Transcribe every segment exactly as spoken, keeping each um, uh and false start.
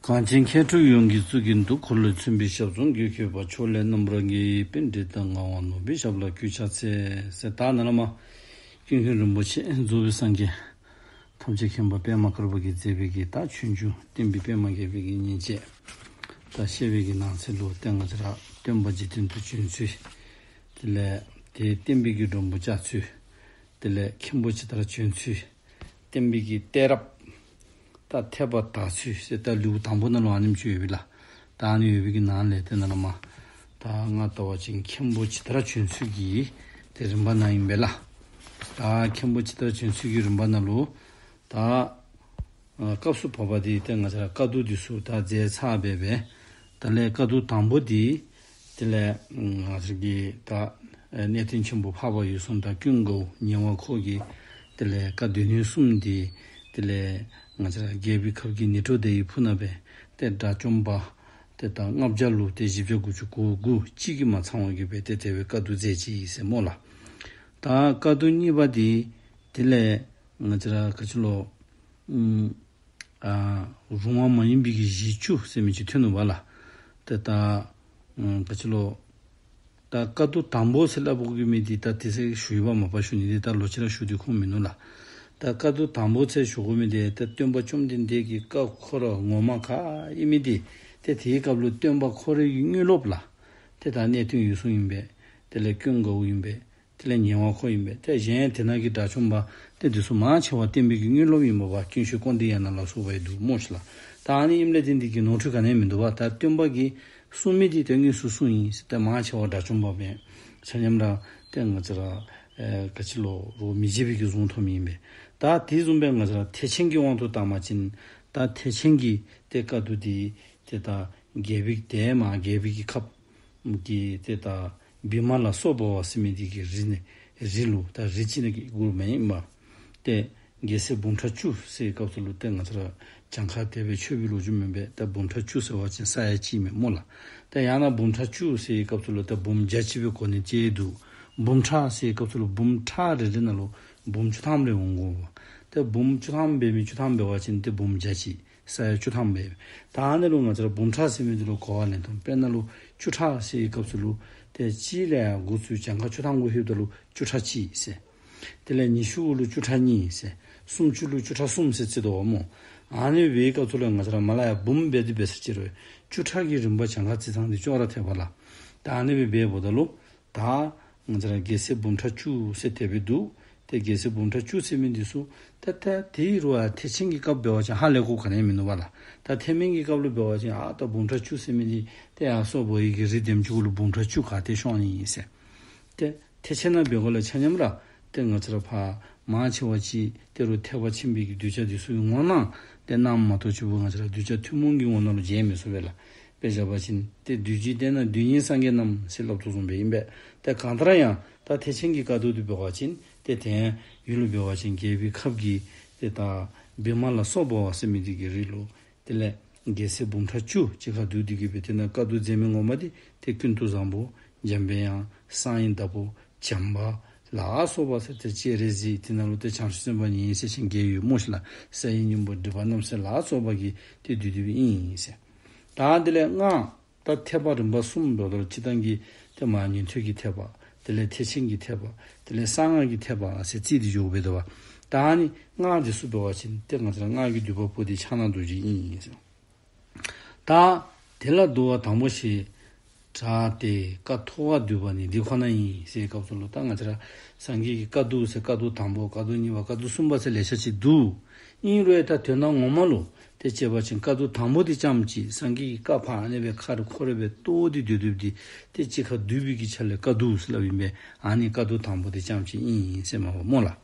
གངས་ཅན་མཁས་གྲུབ་ཡོངས་ཀྱི་གཙུག་གི་མདུན། འཁོར་ལོས་མཚོན་པའི་ཞབས་ཟུང་གིས་བསྐྱོད་པ། ཕྱོགས་ལས་རྣམ་པར་རྒྱལ་བའི་པཎྜི་ཏ་ངག་དབང་ནོར་བུའི་ཞབས་ལ་གུས་ཕྱག་འཚལ། ཟེར་ད་ནཱ་ལས་མར་ཀུན་མཁྱེན་རིན་པོ་ཆེ་རྫོགས་པའི་སངས་རྒྱས་ཐམས་ཅད་མཁྱེན་པ་པདྨ་དཀར་པོ་གིས་མཛད་པའི་གི་ད་ཆོས་འབྱུང་བསྟན་པའི་པདྨ་རྒྱས་པའི་གི་ཉིན་བྱེད་ད་བཤད་པའི་གི་ནང་གསེས་ལུ་ཏེ་ང་བཅས་ར་སྟོན་པ་འཇིག་རྟེན་དུ་བྱོན་ཚུལ། དེ་ལས་དེའི་བསྟན་པའི་གི་སྒྲོམ་བུ་བཅག་ཚུལ། དེ་ལས་མཁན་པོ་ཇི་ལྟར་བྱོན་ཚུལ། བསྟན་པའི་གི་གཏད་རབས། ད་ཐེག་པ་དག་ཚུལ་ཟེར་ད་ལེའུ་དང་པོ་ནང་ལུ་ཨ་ནེམ་ཅིག་ཡོད་པས་ལགས། ད་ཨ་ནི་ཡོད་པའི་གི་ནང་ལས་ཏེ་ནཱ་ལས་མར་ད་ང་ལྟ་བ་ཅིན་མཁན་པོ་ཇི་ལྟར་བྱོན་ཚུལ་གྱི་ཏེ་རིམ་པ་ནང་ཨིན་པས་ལགས། ད་མཁན་པོ་ཇི་ལྟར་བྱོན་ཚུལ་གྱི་རིམ་པ་ནང་ལུ་ད་ཨ་སྐབས་སུ་བབ་པ་འདི་ཏེ་ང་བཅས་ར་བཀའ་བསྡུ་འདི་ཚུ་ད་མཛད་ཚར་བས་པས། ད་ལས་བཀའ་བསྡུ་དང་པོ་འདི་དེ་ལས་ང་བཅས་ཀྱི་ད་གནས་བརྟན་ཆེན་པོ་འཕགས་པ་འོད་སྲུང་དང་ཀུན་དགའ་བོ་ཉེ་བར་མཁོ་གི་དེ་ལས་བཀའ་སྡུད་ནུས་གསུམ་འདི་དེ་ལས་ང་བཅས་ར་རྒྱལ་པོའི་ཁབ་ཀྱི་ནཻ་ཊཱུ་ཏ་ཡི་ཕུ་ན་པས་ཏེ་དགྲ་བཅོམ་པ་ཏེ་ད་ལྔ་བརྒྱ་ལུ་ཏེ་བཞི་བརྒྱ་དགུ་བཅུ་གོ་དགུ་གཅིག་གིས་མ་ཚང་བར་གྱུར་པས། ཏེ་དེ་སྦེ་བཀའ་བསྡུ་མཛད་ཅི་ཟེར་སྨོ་ལགས། ད་བཀའ་བསྡུ་གཉིས་པ་འདི་དེ་ལས་ང་བཅས་ར་ག་ཅི་ལོ། ཨ་རུང་བ་མ་ཡིན་པའི་གི་གཞི་བཅུ་ཟེར་མི་ཅིག་ཐོན་ནུག་པ་ལགས། ཏེ་ད་ཨ་ག་ཅི་ལོ། ད་བཀའ་བསྡུ་དང་པོ་ཟེར་སླབ་དགོ་གི་མི་འདི་ད་དེ་ཚེ་ཞུ་ཡི་བ་མ་པ་ཞུ་ནི་འདི་ད་ལོག་ཅི་ར་ཞུ་དུས་ཁུངས་མིན་ནུག་ལགས། ད་བཀའ་བསྡུ་དང་པོ་ཟེར་ཞུ་དགོ་མི་འདི་ད་སྟོན་པ་བཅོམ་ལྡན་འདས་ཀྱི་བཀའ་ཁོ་ར་ངོ་མ་ག་ཨིན་མི་འདི་ཏེ་དེའི་སྐབས་ལུ་སྟོན་པ་ཁོ་རའི་དངོས་སློབ་ལགས། ཏེ་ད་གནས་བརྟན་འོད་སྲུང་ཨིན་པས། དེ་ལས་ཀུན་དགའ་བོ་ཨིན་པས། དེ་ལས་ཉེ་བར་མཁོ་ཨིན་པས། ཏེ་གཞན་དེ་ནང་གི་དགྲ་བཅོམ་པ་ཏེ་འདི་ཚུ་མང་ཆེ་བ་བསྟན་པའི་གི་དངོས་སློབ་ཨིན་པ་བ་ཀུན་ཤེས་ཀཽཎྜི་ཡ་ན་ལ་སོགས་པ་ཡང་འདུག་སྨོ་ཤིག་ལགས། ད་ཨ་ནི་ཨིནམ་ལས་ཏེ་འདི་གི་ནོར་འཁྲུལ་ག་ནི་ཡང་མིན་འདུག་པ། ད་སྟོན་པ་གིས་གསུངས་མི་འདི་ཏེ་དངོས་སུ་གསུངས་ཡི་ཟེར་ཏེ་མང་ཆེ་བ་དགྲ་བཅོམ་པ་པས་ཆ་མཉམ་ར་ཏེ་ང་བཅས་ར་ཨེ་ག་ཅི་ལོ་རོ་མི་བརྗེད་པའི་གི་གཟུངས་ཐོབ་མི་ཨིན་པས། ད་དེ་བཟུམ་སྦེ་ང་བཅས་ར་ཐེག་ཆེན་གྱི་དབང་དུ་བཏང་པ་ཅིན་ད་ཐེག་ཆེན་གྱི་ཏེ་བཀའ་བསྡུ་འདི་ཏེ་ད་རྒྱལ་པོའི་དེ་མ་རྒྱལ་པོའི་གི་ཁབ་ཀྱི་ཏེ་ད་བི་མ་ལ་སོགས་པ་བ་ཟེར་མི་འདི་གི་རི་ནས་རི་ལུ་ད་རི་ཅིག་ནང་གི་གུར་མ་ཨིན་པ། ཏེ་རྒྱལ་སྲས་འབུམ་ཕྲག་བཅུ་ཟེར་བའི་སྐབས་སུ་ལུ་ཏེ་ང་བཅས་ར་གྱངས་ཁ་དེ་སྦེ་ཆོད་པའི་ལོ་རྒྱུས་མེན་པས། ད་འབུམ་ཕྲག་བཅུ་ཟེར་བ་ཅིན་ས་ཡ་གཅིག་མས་སྨོ་ལགས། ད་ཡང་ན་འབུམ་ཕྲག་བཅུ་ཟེར་བའི་སྐབས་སུ་ལུ་ད་འབུམ་བརྒྱ་གཅིག་སྦེ་གོ་ནི་ཅིག་འདུག། འབུམ་ཕྲག་ཟེར་བའི་སྐབས་སུ་ལུ་འབུམ་ཕྲག་རེ་རེ་ནང་ལུ་འབུམ་བཅུ་ཐམ་རེ་འོང་དགོ་པ། ད་འབུམ་བཅུ་ཐམ་འབད་མི་བཅུ་ཐམ་འབད་བ་ཅིན་ཏེ་འབུམ་བརྒྱ་གཅིག། ས་ཡ་བཅུ་ཐམ་སྦེ། ད་ཨ་ནི་ལུ་ང་བཅས་ར་འབུམ་ཕྲག་ཟེར་མི་འདི་ལུ་གོ་བ་ལེན་དོ། དཔེར་ན་ལུ་བཅུ་ཕྲག་ཟེར་བའི་སྐབས་སུ་ལུ་ཏེ་གཅིག་ལས་ཡར་འགོ་བཙུགས་གྱངས་ཁ་བཅུ་ཐམ་གུ་ལྷོདཔ་ད་ལུ་བཅུ་ཕྲག་གཅིག་ཟེར། དེ་ལས་ཉི་ཤུ་གུ་ལུ་བཅུ་ཕྲག་གཉིས་ཟེར། སུམ་ཅུ་ལུ་བཅུ་ཕྲག་གསུམ་ཟེར་རྩིས་དོ་བ་སྨོ། ཨ་ནི་སྦེ་སྐབས་སུ་ལུ་ང་བཅས་ར་མར་ལས་ཡར་འབུམ་འབད་དེ་འབད་ས་ཅིག་རུང་བཅུ་ཕྲག་གི་རིམ་པ་གྱངས་ཁ་རྩིས་ཐངས་འདི་ཅོག་ར་འཐད་པས་ལགས། ད་ཨ་ནི་སྦེ་འབདཝ་ད་ལུ་ད་ང་བཅས་ར་རྒྱལ་སྲས་འབུམ་ཕྲག་བཅུ་ཟེར་དེ་སྦེ་འདུག། ཏེ་རྒྱལ་སྲས་འབུམ་ཕྲག་བཅུ་ཟེར་མི་འདི་ཚུ་ད་ད་དེའི་རུང་ཨ་ཐེག་ཆེན་གྱི་སྐབས་འབད་བ་ཅིན་ཧ་ལས་དགོཔ་ག་ནི་ཡང་མིན་ནུག་པ་ལགས། ད་ཐེག་དམན་གྱི་སྐབས་ལུ་འབད་བ་ཅིན་ཨ་ད་འབུམ་ཕྲག་བཅུ་ཟེར་མི་འདི་ཏེ་ཡར་སོག་པོ་ཡི་གི་རི་ལྡེམ་ཅིག་གུ་ལུ་འབུམ་ཕྲག་བཅུ་ག་ཏེ་ཤོང་ནི་ཨིན་ཟེར། ཏེ་ཐེག་ཆེན་ནང་འབད་དགོ་ལགས། ཆ་མཉམ་ར་ཏེ་ང་བཅས་ར་ཕར་མང་ཆེ་བ་ཅིག་ཏེ་རུང་ཐེག་པ་ཆེན་པོའི་གི་གདུལ་བྱ་འདི་ཚུ་གི་ངོ་ནང་ཏེ་སྣང་མ་གཏོགས་ཆུ་བོ་ང་བཅས་ར་གདུལ་བྱ་ཐུན་མོང་གི་ངོ་ནང་ལུ་མཇལ་མི་ཚུགས་པས་ལགས། དཔེ་བཞག་པ་ཅིན་ཏེ་བདུད་བཞི་བསྟེན་ན་བདུད་གཉིས་སངས་རྒྱས་རྣམས་ཟེར་སླབ་དོ་བཟུམ་སྦེ་ཨིན་པས། ཏེ་གང་ལྟར་ཡང་ད་ཐེག་ཆེན་གྱི་བཀའ་བསྡུ་འདི་འབད་བ་ཅིན་ཏེ་དེ་ཡང་ཡུལ་ལུ་འབད་བ་ཅིན་རྒྱལ་པོའི་ཁབ་ཀྱི་ཏེ་ད་བི་མ་ལ་སོག་པོ་བ་ཟེར་མི་འདི་གི་རི་ལུ་དེ་ལས་རྒྱལ་སྲས་འབུམ་ཕྲག་བཅུ་གཅིག་ཁར་བསྡུ་སྟེ་གི་སྦེ་དེ་ནང་བཀའ་བསྡུ་མཛད་མི་ངོ་མ་འདི་ཏེ་ཀུན་ཏུ་བཟང་པོ་འཇམ་པའི་དབྱངས་གསང་བའི་བདག་པོ་བྱམས་པ་ལ་སོགས་པ་ཟེར་ཏེ་སྤྱན་རས་གཟིགས་དེ་ནང་ལུ་ཏེ་བྱང་ཆུབ་སེམས་དཔའ་ཉེར་སྲས་ཆེན་བརྒྱད་ཡོད་སྨོ་ཤིག་ལགས། གསལ་བའི་སྙིང་པོ་སྒྲིབ་པ་རྣམ་སེལ་ལ་སོགས་པ་གིས་ཏེ་བསྡུས་བསྡུས་པའི་ཨིན་ཟེར། ད་དེ་ལས་ལྔ། ད་ཐེག་པ་རིམ་པ་གསུམ་འགྲོ་དོར་སྤྱིར་བཏང་གི་ཏེ་མར་ཉན་ཐོས་ཀྱི་ཐེག་པ། དེ་ལས་ཐེག་ཆེན་གྱི་ཐེག་པ། དེ་ལས་གསང་སྔགས་ཀྱི་ཐེག་པ་ཟེར་རྩིས་ཏེ་འགྱོ་དགོ་པས་དོ་བ། ད་ཨ་ནི་སྔགས་འདི་ཚུ་འབད་བ་ཅིན་ཏེ་ང་བཅས་ར་སྔགས་ཀྱི་མདུད་པ་པོ་འདི་ཕྱག་ན་རྡོ་རྗེ་ཨིན་ཟེར། ད་དེ་ལ་བསྡུ་བ་དང་པོ་ཞེས་གྲགས་ཏེ་བཀའ་ཐོག་ཁར་བསྡུས་པ་ནི་འདི་ཁོ་ན་ཡིན་ཟེར་བའི་སྐབས་སུ་ལུ་ད་ང་བཅས་ར་སངས་རྒྱས་ཀྱི་བཀའ་བསྡུ་ཟེར་བཀའ་བསྡུ་དང་པོ་བཀའ་བསྡུ་གཉིས་པ་བཀའ་བསྡུ་གསུམ་པ་ཟེར་ལེ་ཤ་ཅིག་འདུག། ཨིན་རུང་ད་དོན་དག་ངོ་མ་ལུ་ཏེ་བྱས་པ་ཅིན་བཀའ་བསྡུ་དང་པོ་འདི་ཙམ་ཅིག་སངས་རྒྱས་ཀྱི་བཀའ་ཕར་ཨ་ནི་སྦེ་ཁ་རེ་ཁོ་རེ་སྦེ་གཏོར་ཏེ་སྡོད་སྡོདཔ་འདི་ཏེ་གཅིག་ཁར་བསྡུས་པའི་གི་ཆ་ལས་བཀའ་བསྡུ་ཟེར་སླབ་ཨིན་པས། ཨ་ནི་བཀའ་བསྡུ་དང་པོ་འདི་ཙམ་ཅིག་ཨིན་ཟེར་མས་པ་སྨོ་ལགས།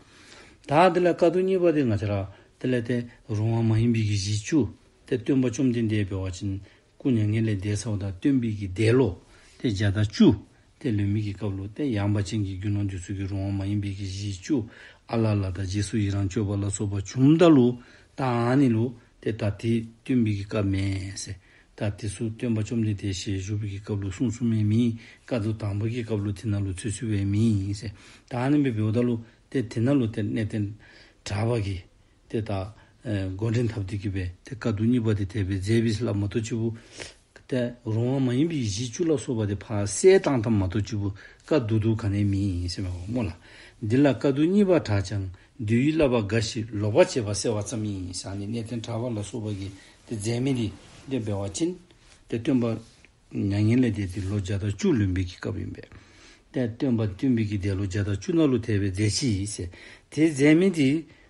ད་དེ་ལས་བཀའ་བསྡུ་གཉིས་པ་འདི་ང་བཅས་ར་དེ་ལས་ཏེ་རུང་བ་མ་ཡིན་པའི་གི་གཞི་བཅུ། ཏེ་སྟོན་པ་བཅོམ་ལྡན་འདས་འབད་བ་ཅིན་སྐུ་མྱ་ངན་ལས་འདས་ཚརཝ་ད་སྟོན་པའི་གི་འདས་ལོ་ཏེ་བརྒྱ་དང་བཅུ། ཏེ་ལོན་མི་གི་སྐབས་ལུ་ཏེ་ཡངས་པ་ཅན་གྱི་རྒྱུ་ནོར་འདི་ཚུ་གི་རུང་བ་མ་ཡིན་པའི་གི་གཞི་བཅུ། ཨ་ལ་ལ་དང་རྗེས་སུ་ཡི་རང་སྤྱོད་པ་ལ་སོགས་པ་བྱུངམ་ད་ལུ་ད་ཨ་ནི་ལུ་ཏེ་ད་དེ་སྟོན་པའི་གི་བཀའ་མེན་ཟེར། ད་དེ་ཚུ་སྟོན་པ་བཅོམ་ལྡན་འདས་ཞལ་བཞུགས་པའི་གི་སྐབས་ལུ་གསུངས་གསུངསམ་མེན། བཀའ་བསྡུ་དང་པོ་གི་སྐབས་ལུ་དེ་ནང་ལུ་ཚུད་ཚུདཔ་མེན་ཟེར། ད་ཨ་ནི་སྦེ་འབདཝ་ད་ལུ་ཏེ་དེ་ནང་ལུ་ཏེ་གནས་བརྟན་གྲགས་པ་གིས་ཏེ་ད་ ཨ་མགོ་འདྲེན་འཐབ་སྟེ་གི་སྦེ་ཏེ་དཀའ་སྡུག་གཉིས་པ་དེ་དེ་སྦེ་མཛད་པའི་ལ་མ་གཏོགས་ཅིག་པུ་ཏེ་རུང་བ་མ་ཡིན་པའི་གཞི་བཅུ་ལ་སོགས་པ་དེ་ཕར་བསལ་བཏང་ཐབས་མ་གཏོགས་ཅིག་པུ་དཀའ་སྡུག་སྡུག་ག་ནི་མེད་ཟེར་མས་པ་སྨོ་ལགས། འདི་ལ་དཀའ་སྡུག་གཉིས་པ་དྲག་ཀྱང་། འདུལ་བའི་བསླབ་པ་འགའ་ཞིག་ལོག་པར་བྱས་པ་བསལ་བ་ཙམ་ཡིན་ཟེར་ནི་གནས་བརྟན་གྲགས་པ་ལ་སོགས་པ་གིས་ཏེ་མཛད་མི་འདི་ཏེ་འབད་བ་ཅིན་ཏེ་སྟོན་པ་མྱ་ངན་ལས་འདས་ཏེ་ལོ་བརྒྱ་དང་བཅུ་ལོན་པའི་གི་སྐབས་ཨིན་པས། ཏེ་སྟོན་པ་སྟོན་པའི་གི་འདས་ལོ་བརྒྱ་དང་བཅུ་ནང་ལུ་དེ་སྦེ་མཛད་ཅི་ཟེར། ཏེ་མཛད་མི་འདི་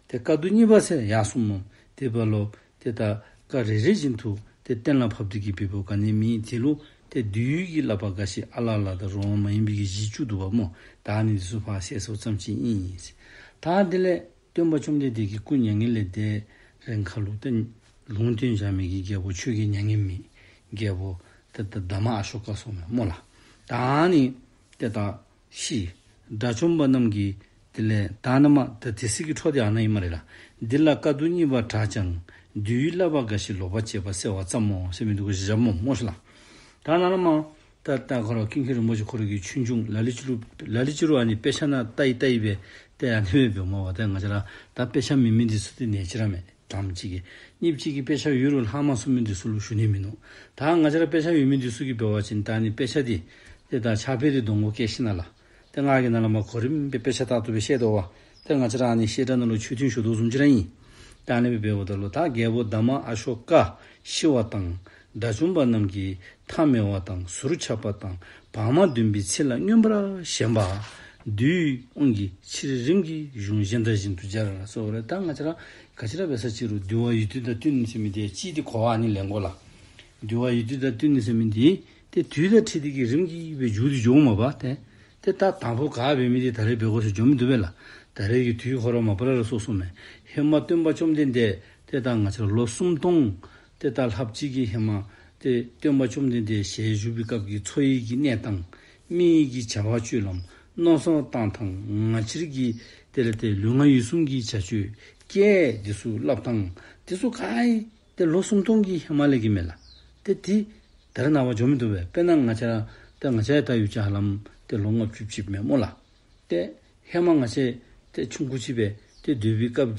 ཏེ་དཀའ་སྡུག་གཉིས་པ་ཟེར་ཡར་སོངམ་སྨོ། ཏེ་འབདཝ་ལུ་ཏེ་ད་སྐབས་རེ་རེ་བཞིན་དུ་ཏེ་གཏན་ལ་ཕབ་སྟེ་གི་འབད་བ་ག་ནི་མེད། དེ་ལུ་ཏེ་འདུལ་བའི་གི་བསླབ་པ་འགའ་ཞིག་ཨ་ལ་ལ་དང་རུང་བ་མ་ཡིན་པའི་གི་གཞི་བཅུ་འདུག་པ་སྨོ། ད་ནི་འདི་ཚུ་ཕར་བསལ་སོ་ཙམ་ཅིག་ཨིན། ད་དེ་ལས་སྟོན་པ་བཅོམ་ལྡན་འདས་ཀྱི་སྐུ་མྱ་ངན་ལས་འདས་རན་ཁ་ལུ་ཏེ་ལུང་བསྟན་བཞག་མི་གི་རྒྱལ་པོ་ཆོས་རྒྱལ་མྱ་ངན་མེད་རྒྱལ་པོ་ཏེ་ད་ད་མ་ཨ་ཤོ་ཀ་སོང་མས་སྨོ་ལགས། ད་ནི་ཏེ་ད་ཤི། དགྲ་བཅོམ་པ་རྣམས་ཀྱིས་དེ་ལས་ད་ནི་མ་ད་དེ་སྲིད་ཀྱི་འཕྲོ་དེ་ཨ་ནཱ་ཨིན་སྨ་རེ་ལགས། འདི་ལ་དཀའ་སྡུག་གཉིས་པ་དྲག་ཀྱང་། འདུལ་བའི་བསླབ་པ་འགའ་ཞིག་ལོག་པར་བྱས་པ་བསལ་བ་ཙམ་མོ་ཟེར་མི་འདུག་གོ་ཞེ་ཞ་སྨོ་སྨོ་ཤི་ལགས། ད་ནཱ་ལུ་མ་ད་ད་ཁོ་ར་ཀུན་མཁྱེན་རིན་པོ་ཆེ་ཁོ་ར་གི་ཆོས་འབྱུང་ལ་ལུ་ཅིག་ལུ་ལ་ལུ་ཅིག་ལུ་ཨ་ནི་དཔེ་ཆ་ནང་ལྟ་ཡི་ལྟ་ཡི་སྦེ་ཏེ་ཨ་ནི་སྦེ་འབདཝ་མས་པ། ཏེ་ང་བཅས་ར་ད་དཔེ་ཆ་མེད་མི་འདི་ཚུ་ཏེ་ནེ་ཅིག་ར་མས། གྲངས་གཅིག་གིས་གཉིས་གཅིག་གིས་དཔེ་ཆ་ཡོད་རུང་ལྷག་མ་སོང་མི་འདི་ཚུ་ལུ་ཞུ་ནི་མིན་ནུག། ད་ང་བཅས་ར་དཔེ་ཆ་ཡོད་མི་འདི་ཚུ་གིས་འབད་བ་ཅིན་ད་ནི་དཔེ་ཆ་འདི་ཏེ་ད་ཕྱག་དཔེ་འདི་གདོང་གུ་བཀལ་ཞིནམ་ལས་ཏེ་ང་གིས་ནཱ་ལུ་མ་གོ་རིམ་སྦེ་དཔེ་ཆ་ལྟར་དུ་སྦེ་བཤད་དོ་བ། ཏེ་ང་བཅས་ར་ཨ་ནི་བཤད་གྲྭ་ནང་ལུ་ཆོས་ཐུན་ཞུ་དོ་བཟུམ་ཅིག་ར་ཨིན། ད་ཨ་ནི་སྦེ་འབདཝ་ད་ལུ་ད་རྒྱལ་པོ་ད་མ་ཨ་ཤོ་ཀ་ཤི་བ་དང་། དགྲ་བཅོམ་པ་རྣམས་ཀྱིས་ཐ་མལ་བ་དང་ཟུར་ཆག་པ་དང་། བར་མ་བདུན་པའི་ཚེ་ལ་མངོན་པར་ཞེན་པ། འདུལ་བའི་དབང་གིས་ཕྱིར་རིམ་གྱིས་གཞུང་གཞན་དང་གཞན་དུ་སྦྱར་སོགས་རེ། ད་ང་བཅས་ར་ག་ཅི་ར་འབད་ས་ཅིག་རུང་འདུལ་བ་ཡུལ་དུས་དང་བསྟུན་ནས་ཟེར་མི་འདི་ཅིག་འདི་གོ་བ་ཨ་ནི་ལེན་དགོ་ལགས། འདུལ་བ་ཡུལ་དུས་དང་བསྟུན་ནས་ཟེར་མི་འདི་ཏེ་དུས་དང་འཁྲིལ་ཏེ་གི་རིམ་གྱིས་སྦེ་འགྱུར་ཏེ་འགྱོཝ་མས་པ། ཏེ་ཏེ་ད་དང་པོ་ག་འབད་མི་འདི་ད་རེས་འབད་དགོ་ཟེར་འགྱོ་མི་འདུག་པས་ལགས། ད་རེས་ཀྱི་དུས་ཁོ་ར་མ་པ་ལས་ར་སོ་སོ་མས། ཧེ་མ་སྟོན་པ་བཅོམ་ལྡན་འདས་ཏེ་ད་ང་བཅས་ར་ལོ་སུམ་སྟོང་ཏེ་ད་ལྷགཔ་ཅིག་གི་ཧེ་མ་ཏེ་སྟོན་པ་བཅོམ་ལྡན་འདས་ཞལ་བཞུགས་པའི་སྐབས་ཀྱི་འཚོ་བའི་གི་གནས་སྟངས། མི་ཡི་གི་བྱ་བ་སྤྱོད་ལམ། མནོ་བསམ་བཏང་ཐངས། ང་བཅས་ར་གི་དེ་ལས་ཏེ་ལུས་ངག་ཡིད་གསུམ་གྱི་བྱ་སྤྱོད། སྐད་འདི་ཚུ་སླབ་ཐངས་འདི་ཚུ་ག་ར་ཏེ་ལོ་སུམ་སྟོང་གི་ཧེ་མ་ལས་ཀྱི་མས་ལགས། ཏེ་འདི་ད་རེས་ནངས་པ་འགྱོ་མི་འདུག་པས། དཔེར་ན་ང་བཅས་ར་ཏེ་ང་བཅས་ད་ཡུལ་ཅིག་ཧ་ལམ་ཏེ་ལོ་ལྔ་བཅུ་ཅིག་མས་སྨོ་ལགས། ཏེ་ཧེ་མ་ང་བཅས་ཏེ་ཆུང་ཀུ་ཅིག་སྦེ་ཏེ་སྡོད་པའི་སྐབས་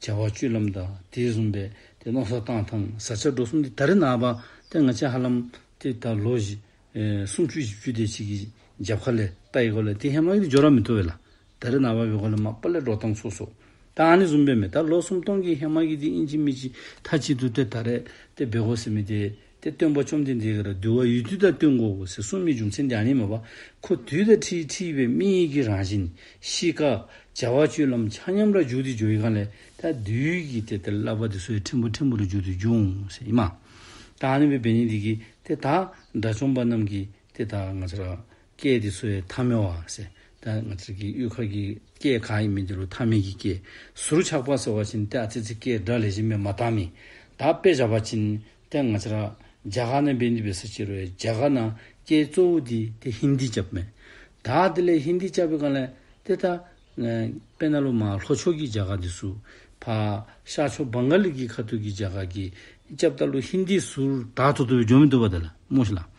ཀྱི་བྱ་བ་སྤྱོད་ལམ་དང་དེ་བཟུམ་སྦེ་ཏེ་མནོ་བསམ་བཏང་ཐངས། བཟའ་བཅའ་འགྲོ་གསུམ་འདི་ད་རེས་ནངས་པ་ཏེ་ང་བཅས་ཧ་ལམ་ཏེ་ད་ལོ་བཞི་ཨེ་སུམ་ཅུ་བཞི་བཅུ་དེ་ཅིག་གི་རྒྱབ་ཁ་ལས་ལྟ་ཡི་གོ་ལགས། ཏེ་ཧེ་མ་གི་འདི་འགྱོ་ར་མི་ཐུབ་པས་ལགས། ད་རེས་ནངས་པ་འབད་དགོ་ལགས། མ་པ་ལས་འགྲོ་སྟངས་སོ་སོ་ད་ཨ་ནི་བཟུམ་སྦེ་མས། ད་ལོ་སུམ་སྟོང་གི་ཧེ་མ་གི་འདི་ཨིན་ཅི་མིན་ཅི་མཐའ་གཅིག་ཏུ་ཏེ་ད་རེས་ཏེ་འབད་དགོ་ཟེར་མི་འདི་ཏེ་སྟོན་པ་བཅོམ་ལྡན་འདས་ཀྱིས་ར་འདུལ་བ་ཡུལ་དུས་དང་བསྟུན་དགོ་ཟེར་གསུངས་མི་རྒྱུ་མཚན་འདི་ཨ་ནི་མས་པ། ཁོ་དུས་དང་འཁྲིལ་འཁྲིལ་སྦེ་མི་ཡི་གི་རང་བཞིན་གཤིས་ཀ་བྱ་བ་སྤྱོད་ལམ་ཆ་མཉམ་ར་འགྱུར་ཏེ་འགྱོ་བའི་སྒང་ལས་ད་འདུལ་བའི་གི་ཏེ་ཏེ་བསླབ་པ་འདི་ཚུ་ཡང་ཕྲན་བུ་ཕྲན་བུ་ར་འགྱུར་ཏེ་འགྱོ་འོང་ཟེར་ཨིན་མས། ད་ཨ་ནི་སྦེ་འབད་ནི་འདི་གིས་ཏེ་ད་དགྲ་བཅོམ་པ་རྣམས་ཀྱིས་ཏེ་ད་ང་བཅས་ར་སྐད་འདི་ཚུ་ཡང་ཐ་མལ་བ་ཟེར། ད་ང་བཅས་ཀྱི་གཡུས་ཁ་གི་སྐད་ག་ཨིན་མི་འདི་ལུ་ཐ་མལ་གྱི་སྐད། ཟུར་ཆག་པ་ཟེར་བ་ཅིན་ཏེ་ཨ་ཙི་ཅིག་སྐད་སྒྲ་ལེགས་ཤོམ་སྦེ་མ་བཏགས་མི། ད་དཔེ་བཞག་པ་ཅིན་ཏེ་ང་བཅས་ར་རྒྱ་གར་ནང་འབད་ནི་འདི་འབད་ས་ཅིག་རུང་རྒྱ་གར་ནང་སྐད་གཙོ་བོ་འདི་ཏེ་ཧིན་དི་རྐྱབ་མས། ད་དེ་ལས་ཧིན་དི་རྐྱབ་པའི་སྒང་ལས་ཏེ་ད་ཨེ་དཔེར་ན་ལུ་མར་ལྷོ་ཕྱོགས་ཀྱི་རྒྱ་གར་འདི་ཚུ་ཕར་ཤར་ཕྱོགས་བང་ག་ལི་གི་ཁ་ཐུག་གི་རྒྱ་གར་གྱིས་རྐྱབ་ད་ལུ་ཧིན་དི་ཟུར་དག་ཏོག་ཏོ་སྦེ་འགྱོ་མི་བཏུབ་པས་ད་ལགས་སྨོ་ཤི་ལགས།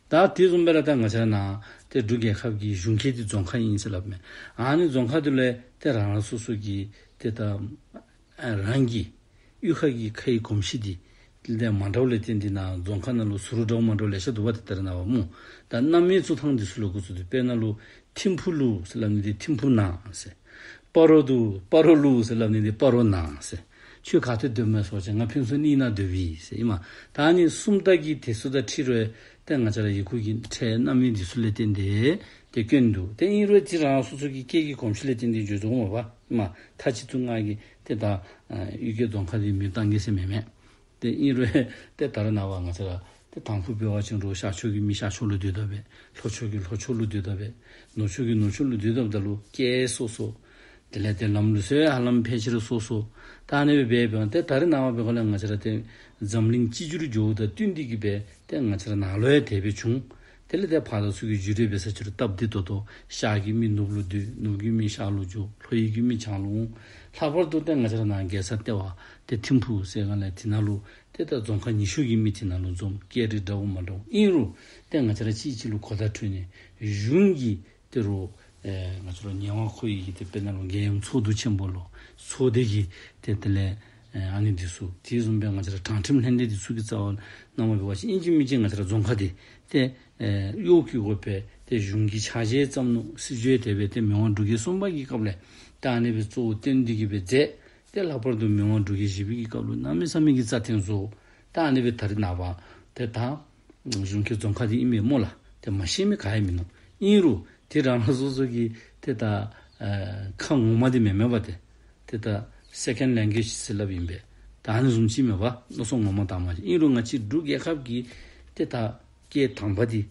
ད་དེ་བཟུམ་སྦེ་ར་ད་ང་བཅས་ར་ནཱ་ཏེ་འབྲུག་རྒྱལ་ཁབ་ཀྱི་གཞུང་སྐད་འདི་རྫོང་ཁ་ཨིན་ཟེར་སླབ་མས། ཨ་ནི་རྫོང་ཁ་འདི་ལས་ཏེ་རང་རང་སོ་སོ་གི་ཏེ་ད་ཨ་རང་གི་གཡུས་ཁ་གི་ཁའི་གོམས་གཤིས་འདི་ལས་མ་འདྲཝ་ལས་བརྟེན་ཏེ་ནཱ་རྫོང་ཁ་ནང་ལུ་ཟུར་འདྲཝ་མ་འདྲཝ་ལེ་ཤ་འདུག་པ། ཏེ་ད་རེས་ནངས་པ་སྨོ། ད་རྣམ་དབྱེ་བཙུགས་ཐངས་འདི་ཚུ་ལུ་འགོ་བཙུགས་ཏེ་དཔེར་ན་ལུ་ཐིམ་ཕུ་ལུ་ཟེར་སླབ་ནི་འདི་ཐིམ་ཕུ་ནང་ཟེར། སྤ་རོ་དུ་སྤ་རོ་ལུ་ཟེར་སླབ་ནི་འདི་སྤ་རོ་ནང་ཟེར། ཁྱོད་ག་ཏེ་སྡོད་མས་ཟེར་བ་ཅིན་ང་ཕུན་ཚོགས་གླིང་ནང་སྡོད་པས་ཟེར་ཨིན་མས། ད་ཨ་ནི་སུམ་རྟགས་ཀྱི་དེ་ཚུ་དང་འཁྲིལ་རུང་ཏེ་ང་བཅས་ར་ཡི་གུ་གི་ཕྲད་རྣམ་དབྱེ་འདི་ཚུ་ལས་བརྟེན་ཏེ་ཏེ་སྐྱོན་འདུག། ཏེ་ཨིན་རུང་དེ་རང་རང་སོ་སོ་གི་སྐད་ཀྱི་གོམས་གཤིས་ལས་བརྟེན་ཏེ་འགྱོ་དོ་མས་པ། ཨིན་མས། མཐའ་གཅིག་ཏུ་ང་གིས་ཏེ་ད་ཨ་གཡུལ་རྒྱལ་རྫོང་ཁ་འདི་མིང་བཏགས་གེ་ཟེར་མེན་མས། ཏེ་ཨིན་རུང་ཏེ་ད་རེས་ནངས་པ་ང་བཅས་ར་ཏེ་དང་ཕུ་འབད་བ་ཅིན་རུང་ཤར་ཕྱོགས་ཀྱི་མི་ཤར་ཕྱོགས་ལུ་སྡོད་དོ་བས། ལྷོ་ཕྱོགས་ཀྱི་ལྷོ་ཕྱོགས་ལུ་སྡོད་དོ་བས། ནུབ་ཕྱོགས་ཀྱི་ནུབ་ཕྱོགས་ལུ་སྡོད་དོ་བས། ད་ལུ་སྐད་སོ་སོ། དེ་ལས་ཏེ་ལམ་ལུགས་ཚུ་ཡང་ཧ་ལམ་ཕལ་ཆེར་སོ་སོ། ད་ཨ་ནི་སྦེ་འབད་འབདཝ་ད་ཏེ་ད་རེས་ནངས་པ་འབད་དགོ་ལགས། ང་བཅས་ར་ཏེ་འཛམ་གླིང་གཅིག་གྱུར་འགྱོཝ་དང་བསྟུན་ཏེ་གི་སྦེ་ཏེ་ང་བཅས་ར་ནཱ་ལུ་ཡང་དེ་སྦེ་བྱུང་། དེ་ལས་ཏེ་ཕར་དང་ཚུར་གྱི་བརྒྱུད་འདྲེས་འབད་ས་ཅིག་རུང་སྟབས་བདེ་ཏོག་ཏོ། ཤར་གྱི་མི་ནུབ་ལུ་སྡོད། ནུབ་ཀྱི་མི་ཤར་ལུ་འགྱོ། ལྷོ་ཡི་གི་མི་བྱང་ལུ་འོང་། ལྷག་པར་དུ་ཏེ་ང་བཅས་ར་ནཱ་རྒྱལ་ས་ལྟེ་བ་ཏེ་ཐིམ་ཕུ་ཟེར་སྒང་ལས་དེ་ནང་ལུ་ཏེ་ད་རྫོང་ཁག་ཉི་ཤུ་གི་མི་དེ་ནང་ལུ་འཛོམས། སྐད་རིགས་འདྲཝ་མ་འདྲཝ་ཨིན་རུང་ཏེ་ང་བཅས་ར་གཅིག་གཅིག་ལུ་གོ་བརྡ་འཕྲོད་ནི། གཞུང་གི་ཏེ་རུང་ཨེ་ང་བཅས་ར་ཉེ་བར་མཁོ་བའི་གི་ཏེ་དཔེར་ན་ལུ་རྒྱལ་ཡུམ་ཚོགས་འདུ་ཆེན་པོ་ལུ་ཚོགས་སྡེ་གི་ཏེ་དེ་ལས་ ཨ་ནི་འདི་ཚོ་དེ་བཟུམ་པའི་ང་བཅས་ར་དྲང་ཁྲིམས་ལྷན་སྡེ་འདི་ཚོ་གི་རྩ་བ་ནང་མ་འབད་བ་ཅིན་ཨིན་ཅི་མིན་ཅི་ང་བཅས་ར་རྫོང་ཁ་འདི་ཏེ་གཡོག་གི་དགོས་པའི་ཏེ་གཞུང་གི་ཕྱག་བཞེས་ཙམ་ནུ་སྲིད་བྱུས་དེ་སྦེ་ཏེ་མི་དབང་འབྲུག་རྒྱལ་གསུམ་པ་གི་སྐབས་ལས་ཏེ་ཨ་ནི་སྦེ་གཙོ་བོ་བཏོན་ཏེ་གི་སྦེ་མཛད། ཏེ་ལྷག་པར་དུ་མི་དབང་འབྲུག་རྒྱལ་བཞི་པའི་གི་སྐབས་ལུ་གནམ་མེད་ས་མེད་ཀྱི་རྩ་བརྟན་བཟོ། ཏེ་ཨ་ནི་སྦེ་ད་རེས་ནངས་པ་ཏེ་ད་གཞུང་གི་རྫོང་ཁ་འདི་ཨིན་མས་སྨོ་ལགས། ཏེ་མ་ཤེས་མི་ག་ཡང་མིན་ནུག། ཨིན་རུང་ཏེ་རང་རང་སོ་སོ་གི་ཏེ་ད་ཨ་ཁ་ངོ་མ་འདི་མེན་མས་པ་ཏེ། ཏེ་ད་second language ཟེར་སླབ་ཨིན་པས། ད་ཨ་ནི་བཟུམ་ཅིག་མས་པ། མནོ་བསམ་ངོ་མ་བཏང་མ་ཤེས། ཨིན་རུང་ང་བཅས་འབྲུག་རྒྱལ་ཁབ་ཀྱི་ཏེ་ད་སྐད་དང་པ་འདི་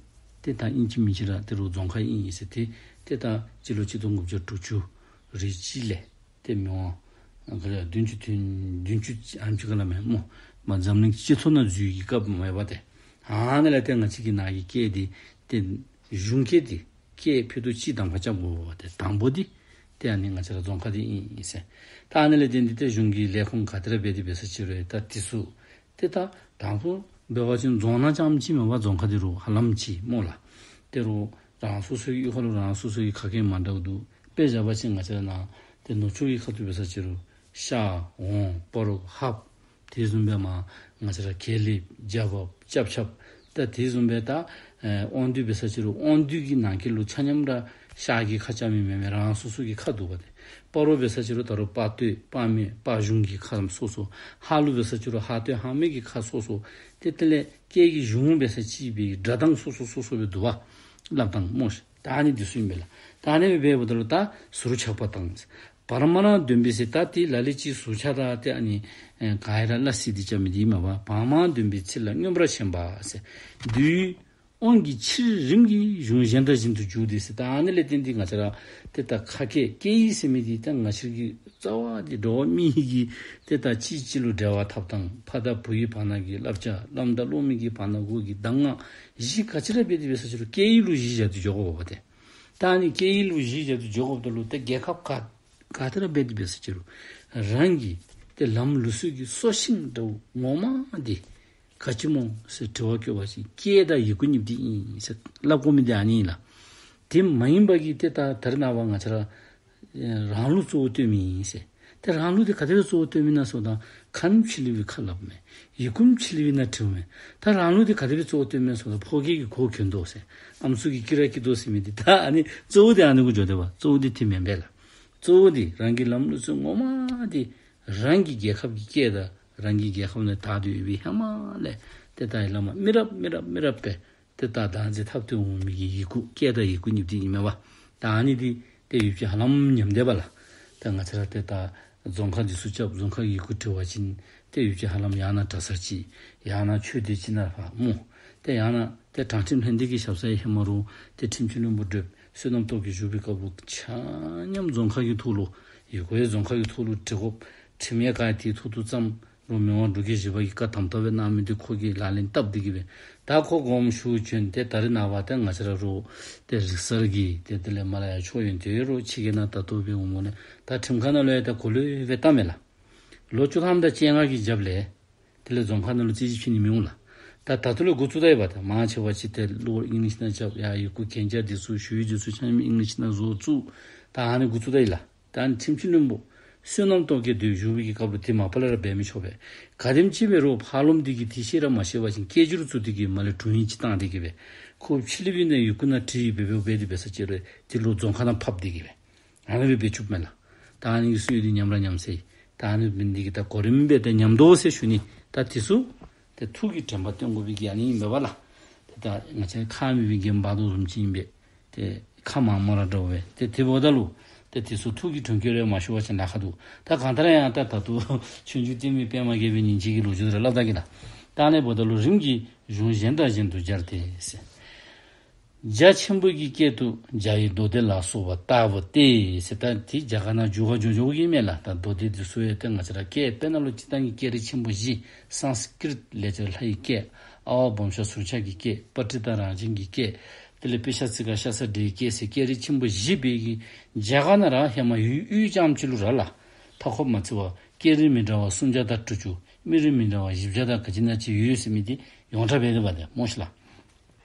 ཏེ་ད་ཨིན་ཅི་མིན་ཅི་ར་ཏེ་རུ་རྫོང་ཁ་ཨིན་ཨིན་ཟེར་ཏེ་ཏེ་ད་སྤྱི་ལོ་ཆིག་སྟོང་དགུ་བརྒྱ་དྲུག་ཅུ་རེ་གཅིག་ལས་ཏེ་མི་དབང་ག་རེ་བདུན་ཅུ་དོན་བདུན་ཅུ་ཨ་ནི་ཅིག་ག་ལ་མེན་སྨོ། མ་འཛམ་གླིང་སྤྱི་ཚོགས་ནང་འཛུལ་གྱི་སྐབས་མེན་པ་ཏེ། ཨ་ནི་ལས་ཏེ་ང་བཅས་ཀྱི་ནང་གི་སྐད་འདི་ཏེ་གཞུང་སྐད་འདི་སྐད་ཕུད་དུ་སྤྱི་དང་པ་རྐྱབ་དགོ་པ་ཏེ་དང་པོ་འདི་ཏེ་ཨ་ནི་ང་བཅས་ར་རྫོང་ཁ་འདི་ཨིན་ཨིན་ཟེར། ད་ཨ་ནི་ལས་ཏེ་འདི་ཏེ་གཞུང་གི་ལས་ཁུངས་ག་ཏེ་ར་འབད་དེ་འབད་ས་ཅིག་རུང་ད་འདི་ཚུ་ཏེ་ད་དང་པོ་འབད་བ་ཅིན་རྫོང་ནང་རྐྱངམ་ཅིག་མེན་པ་རྫོང་ཁ་འདི་རུ་ཧ་ལམ་ཅིག་སྨོ་ལགས། ཏེ་རུ་རང་སོ་སོའི་གཡུས་ཁ་ལུ་རང་སོ་སོའི་ཁ་སྐད་མ་འདྲཝ་འདུག། དཔེ་བཞག་པ་ཅིན་ང་བཅས་ར་ནང་ཏེ་ནུབ་ཕྱོགས་ཀྱི་ཁ་ཐུག་འབད་ས་ཅིག་རུང་ཤ་འོང་སྤ་རོ་ཧབ། དེ་བཟུམ་སྦེ་མ་ང་བཅས་ར་གད་ལེབ་རྒྱབ་བབ་ཅབ་ཆབ། ད་དེ་བཟུམ་སྦེ་ད་ཨེ་དབང་འདུས་འབད་ས་ཅིག་རུང་དབང་འདུས་ཀྱི་ནང་འཁོད་ལུ་ཆ་མཉམ་ར་ཤ་གི་ཁ་རྐྱབ་མི་མེན་མས། རང་སོ་སོ་གི་ཁ་འདུག་པ་ཏེ། སྤ་རོ་འབད་ས་ཅིག་རུང་ད་རུང་སྤ་སྟོད་སྤ་སྨད་སྤ་གཞུང་གི་ཁ་སོ་སོ། ཧ་ལུ་འབད་ས་ཅིག་རུང་ཧ་སྟོད་ཧ་སྨད་ཀྱི་ཁ་སོ་སོ། ཏེ་དེ་ལས་སྐད་ཀྱི་གཞུང་འབད་ས་ཅིག་སྦེ་སྒྲ་གདངས་སོ་སོ་སོ་སོ་སྦེ་འདུག་པ། སླབ་ཐངས་སྨོ་ཤིག། ད་ཨ་ནི་འདི་ཚུ་ཨིན་པས་ལགས། ད་ཨ་ནི་སྦེ་འབདཝ་ད་ལུ་ད་ཟུར་ཆག་པ་དང་། བར་མ་ར་འདོན་པའི་ཚེ། ད་ཏེ་ལ་ལུ་ཅིག་ཟུར་ཆག་ད་ཏེ་ཨ་ནི་ཨེ་ག་ཡ་ར་སླ་བསྲེ་སྟེ་རྐྱབ་མི་འདི་ཨིན་མས་པ། བར་མ་འདོན་པའི་ཚེ་ལ་མངོན་པར་ཞེན་པ་ཟེར། བསྡུས་དབང་གི་ཕྱིར་རིམ་གྱིས་གཞུང་གཞན་དག་བཞིན་དུ་འཇུག་སྟེ་ཟེར། ད་ཨ་ནི་ལས་བརྟེན་ཏེ་ང་བཅས་ར་ཏེ་ད་ཁ་སྐད་སྐད་ཡིག་ཟེར་མི་འདི་ད་ང་བཅས་ཀྱི་རྩ་བ་འདི་འགྲོ་བ་མི་ཡི་གི་ཏེ་ད་གཅིག་གཅིག་ལུ་འབྲེལ་བ་འཐབ་ཐངས། ཕ་དང་བུ་ཡི་བར་ན་གི་བསླབ་བྱ། བླམ་དང་སློབ་མའི་གི་བར་ན་གུ་གི་གདམས་ངག་གཞི་ག་ཅི་ར་འབད་དེ་འབད་ས་ཅིག་རུང་སྐད་ཡིག་ལུ་གཞི་བཞག་སྟེ་འགྱོ་དགོ་པ་ཏེ། ད་ཨ་ནི་སྐད་ཡིག་ལུ་གཞི་བཞག་སྟེ་འགྱོ་དགོཔ་ད་ལུ་ཏེ་རྒྱལ་ཁབ་ག་ག་ཏེ་ར་འབད་དེ་འབད་ས་ཅིག་རུང་རང་གི་ཏེ་ལམ་ལུགས་སྲོལ་གྱི་སྲོག་ཤིང་འདྲཝ་ངོ་མ་འདི་ག་ཅི་སྨོ་ཟེར་དྲི་བ་བཀོད་པ་ཅིན་སྐད་དང་ཡི་གུ་གཉིས་འདི་ཨིན་ཟེར་སླབ་དགོ་མི་འདི་ཨ་ནི་ཨིན་ལགས། དེ་མ་ཡིན་པ་གི་ཏེ་ད་ད་རེས་ནངས་པ་ང་བཅས་ར་རང་ལུགས་གཙོ་བོ་བཏོན་མི་ཨིན་ཟེར། ཏེ་རང་ལུགས་འདི་ག་དེ་སྦེ་གཙོ་བོ་བཏོན་མི་ན་ཟེརཝ་ད་ཁ་ནི་ཕྱི་གླིང་པའི་ཁ་སླབ་མས། ཡི་གུ་ནི་ཕྱི་གླིང་པའི་ནང་བྲིཝ་མས། ད་རང་ལུགས་འདི་ག་དེ་སྦེ་གཙོ་བོ་བཏོན་མི་ཟེརཝ་ད་ཕོ་སྐད་ཀྱིས་གོ་གྱོན་དོ་ཟེར། ཨམ་སྲུ་གིས་ཀི་ར་ཀི་དོ་ཟེར་མི་འདི་ད་ཨ་ནི་གཙོ་བོ་འདི་ཨ་ནི་གུ་འགྱོ་དེས་པ། གཙོ་བོ་འདི་དེ་མེན་པས་ལགས། གཙོ་བོ་འདི་རང་གི་ལམ་ལུགས་སྲོལ་ངོ་མ་འདི་རང་གི་རྒྱལ་ཁབ་ཀྱི་སྐད་དང་རང་གི་རྒྱལ་ཁབ་ནང་དར་ཏེ་ཡོད་པའི་ཧེ་མ་ལས་ཏེ་ད་ཡི་བླ་མ་མི་རབས་མི་རབས་མི་རབས་སྦེ་ཏེ་ད་བདག་འཛིན་འཐབ་སྟེ་འོང་མི་གི་ཡི་གུ་སྐད་དང་ཡི་གུ་གཉིས་འདི་ཨིན་མས་པ། ད་ཨ་ནི་འདི་ཏེ་ཡུལ་གྱི་ཧ་ལམ་ཉམས་དེས་པ་ལགས། ད་ང་བཅས་ར་ཏེ་ད་རྫོང་ཁ་འདི་ཚུ་རྐྱབ། རྫོང་ཁ་ཡི་གུ་བྲི་བ་ཅིན་ཏེ་ཡུལ་གྱི་ཧ་ལམ་ཡང་ན་གྲྭ་སར་ཅིག་ཡང་ན་ཆོས་སྡེ་ཅིག་ནང་ཕར་སྨོ། ཏེ་ཡང་ན་ཏེ་དྲང་ཁྲིམས་ལྷན་སྡེ་གི་ཞབས་སར་ཧེ་མ་རུང་ཏེ་ཁྲིམས་སྤྱི་བློན་པོ་བགྲེསཔ་བསོད་ནམས་སྟོབས་རྒྱས་བཞུགས་པའི་སྐབས་ལུ་ཆ་མཉམ་རྫོང་ཁ་གི་ཐོག་ལུ་ཡི་གུ་ཡང་རྫོང་ཁ་གི་ཐོག་ལུ་བྲི་དགོཔ། ཁྲིམས་ཡང་ག་ཡ་དེའི་ཐོག་ཏུ་བརྩམས། རུང་མི་དབང་འབྲུག་རྒྱལ་བཞི་པ་གིས་བཀའ་དམ་དམ་སྦེ་གནང་མི་འདི་ཁོ་གིས་ལག་ལེན་བསྟར་ཏེ་གི་སྦེ། ད་ཁོ་དགོངསམ་ཞུ་བྱོན་ཏེ་ད་རེས་ནངས་པ་ཏེ་ང་བཅས་ར་རུང་ཏེ་རིག་གསར་གྱི་ཏེ་དེ་ལས་མ་ལ་ཡ་ཆོས་ཡོན་ཏན་རུང་ཕྱི་རྒྱལ་ནང་ད་ལྟོ་སྦེ་འོང་མོ་ནས་ད་ཁྲིམས་ཁང་ནང་ལུ་ཡང་ད་གོ་ལེ་སྦེ་བལྟ་མས་ལགས། ལོ་བཅུ་ཐམ་དང་བཅོ་ལྔ་གི་རྒྱབ་ལས་དེ་ལས་རྫོང་ཁ་ནང་ལུ་རྩོད་གཞི་ཕྱེ་ནི་མི་འོང་ལགས། ད་ད་ལྟོ་ལས་འགོ་བཙུགས་ད་ཡི་པ། ད་མང་ཆེ་བ་ཅིག་ཏེ་གློག་ཨིང་ལིཤ་ནང་རྐྱབ། ཡ་ཡི་གུ་གན་རྒྱ་འདི་ཚུ་ཞུ་ཡིག་འདི་ཚུ་ཆ་མཉམ་ཨིང་ལིཤ་ནང་བཟོ་བཙུགས། ད་ཨ་ནི་འགོ་བཙུགས་ད་ཡི་ལགས། ད་ཁྲིམས་སྤྱི་བློན་པོ་བསོད་ནམས་སྟོབས་རྒྱས་དེ་བཞུགས་པའི་གི་སྐབས་ལུ་དེ་མ་པ་ལས་ར་འབད་མི་ཆོག་པས། ག་དེམ་ཅིག་འབད་རུང་ཕར་ལོགས་འདི་གིས་དེ་ཤེས་ར་མ་ཤེས་པ་ཅིན་སྐད་སྒྱུར་ཚུ་འདི་གིས་མར་ལས་དྲུང་ཡིག་ཅིག་བཏང་སྟེ་གི་སྦེ་ཁོ་ཕྱི་གླིང་པའི་ནང་ཡི་གུ་ནང་བྲིས་ཡི་སྦེ་སྦེ་སྦེ་དེ་སྦེ་ས་ཅིག་རུང་དེ་ལོག་རྫོང་ཁ་ནང་ཕབ་སྟེ་གི་སྦེ་ཨ་ནི་སྦེ་འབད་བཅུགཔ་མས་ལགས། ད་ཨ་ནི་གི་སྲོལ་འདི་ཉམས་ར་ཉམས་སོ་ཡི། ད་ཨ་ནི་འདི་གིས་ད་གོ་རིམ་སྦེ་ད་ཉམས་དོ་ཟེར་ཞུ་ནི། ད་དེ་ཚུ་ཏེ་ཐུགས་ཀྱི་དྲན་པ་བཏོན་དགོ་པའི་གི་ཨ་ནི་ཨིན་པས་པ་ལགས། ཏེ་ད་ང་བཅས་ཁ་མེད་པའི་རྒན་འབག་དོ་བཟུམ་ཅིག་ཨིན་པས། ཏེ་ཁ་མང་མོ་ར་འདྲ་བས། ཏེ་དེ་འབདཝ་ད་ལུ་ཏེ་དེ་ཚུ་ཐུགས་ཀྱི་དྲན་སྐུལ་རེ་མ་ཞུ་བ་ཅིན་ལཱ་ཁག་འདུག། ད་གང་ལྟར་ཡང་ད་ད་ལྟོ་ཆོས་འབྱུང་བསྟན་པའི་པདྨ་རྒྱས་པའི་ཉིན་བྱེད་ཀྱི་ལོ་རྒྱུས་རེ་སླབ་ད་གི་ལགས། ད་ཨ་ནི་འབདཝ་ད་ལུ་རིམ་གྱིས་གཞུང་གཞན་དང་གཞན་དུ་སྦྱར་ཏེ་ཟེར། རྒྱ་ཆེན་པོ་གི་སྐད་དུ་རྒྱ་ཡི་མདོ་སྡེ་ལ་སོགས་པ་ལྟ་བུ་སྟེ་ཟེར། ད་དེ་རྒྱ་གར་ནང་འགྱོ་ག་འགྱོ་འགྱོཝ་ཨིན་མས་ལགས། ད་མདོ་སྡེ་འདི་ཚུ་ཡང་ཏེ་ང་བཅས་ར་སྐད་དཔེར་ན་ལུ་སྤྱིར་བཏང་གི་སྐད་རིགས་ཆེན་པོ་བཞི། སཾ་སྐྲྀཏ་ལས་ཀྱི་ལྷ་ཡི་སྐད། ཨ་བ་བྷོ་ཥ་སུར་ཆ་གི་སྐད། པྲ་ཏི་ཏ་རང་བྱན་གྱི་སྐད། དེ་ལས་པི་ཤ་ཙི་ཀ་ཤ་ས་འདྲེའི་སྐད་ཟེར་སྐད་རིགས་ཆེན་པོ་བཞི་སྦེ་གི་རྒྱ་གར་ནང་ར་ཧེ་མ་ཡུལ་དབུས་རྐྱངམ་ཅིག་ལུ་ར་ལགས། མཐའ་འཁོབ་མ་ཚད་པར་སྐད་རིགས་མི་འདྲ་བ་སུམ་བརྒྱ་དང་དྲུག་ཅུ། མི་རིགས་མི་འདྲ་བ་བཞི་བརྒྱ་དང་ག་ཅི་ན་ཅིག་ཡོད་ཟེར་མི་འདི་ཡོངས་གྲགས་འབད་དེས་པ་ཏེ་སྨོ་ཤིག་ལགས།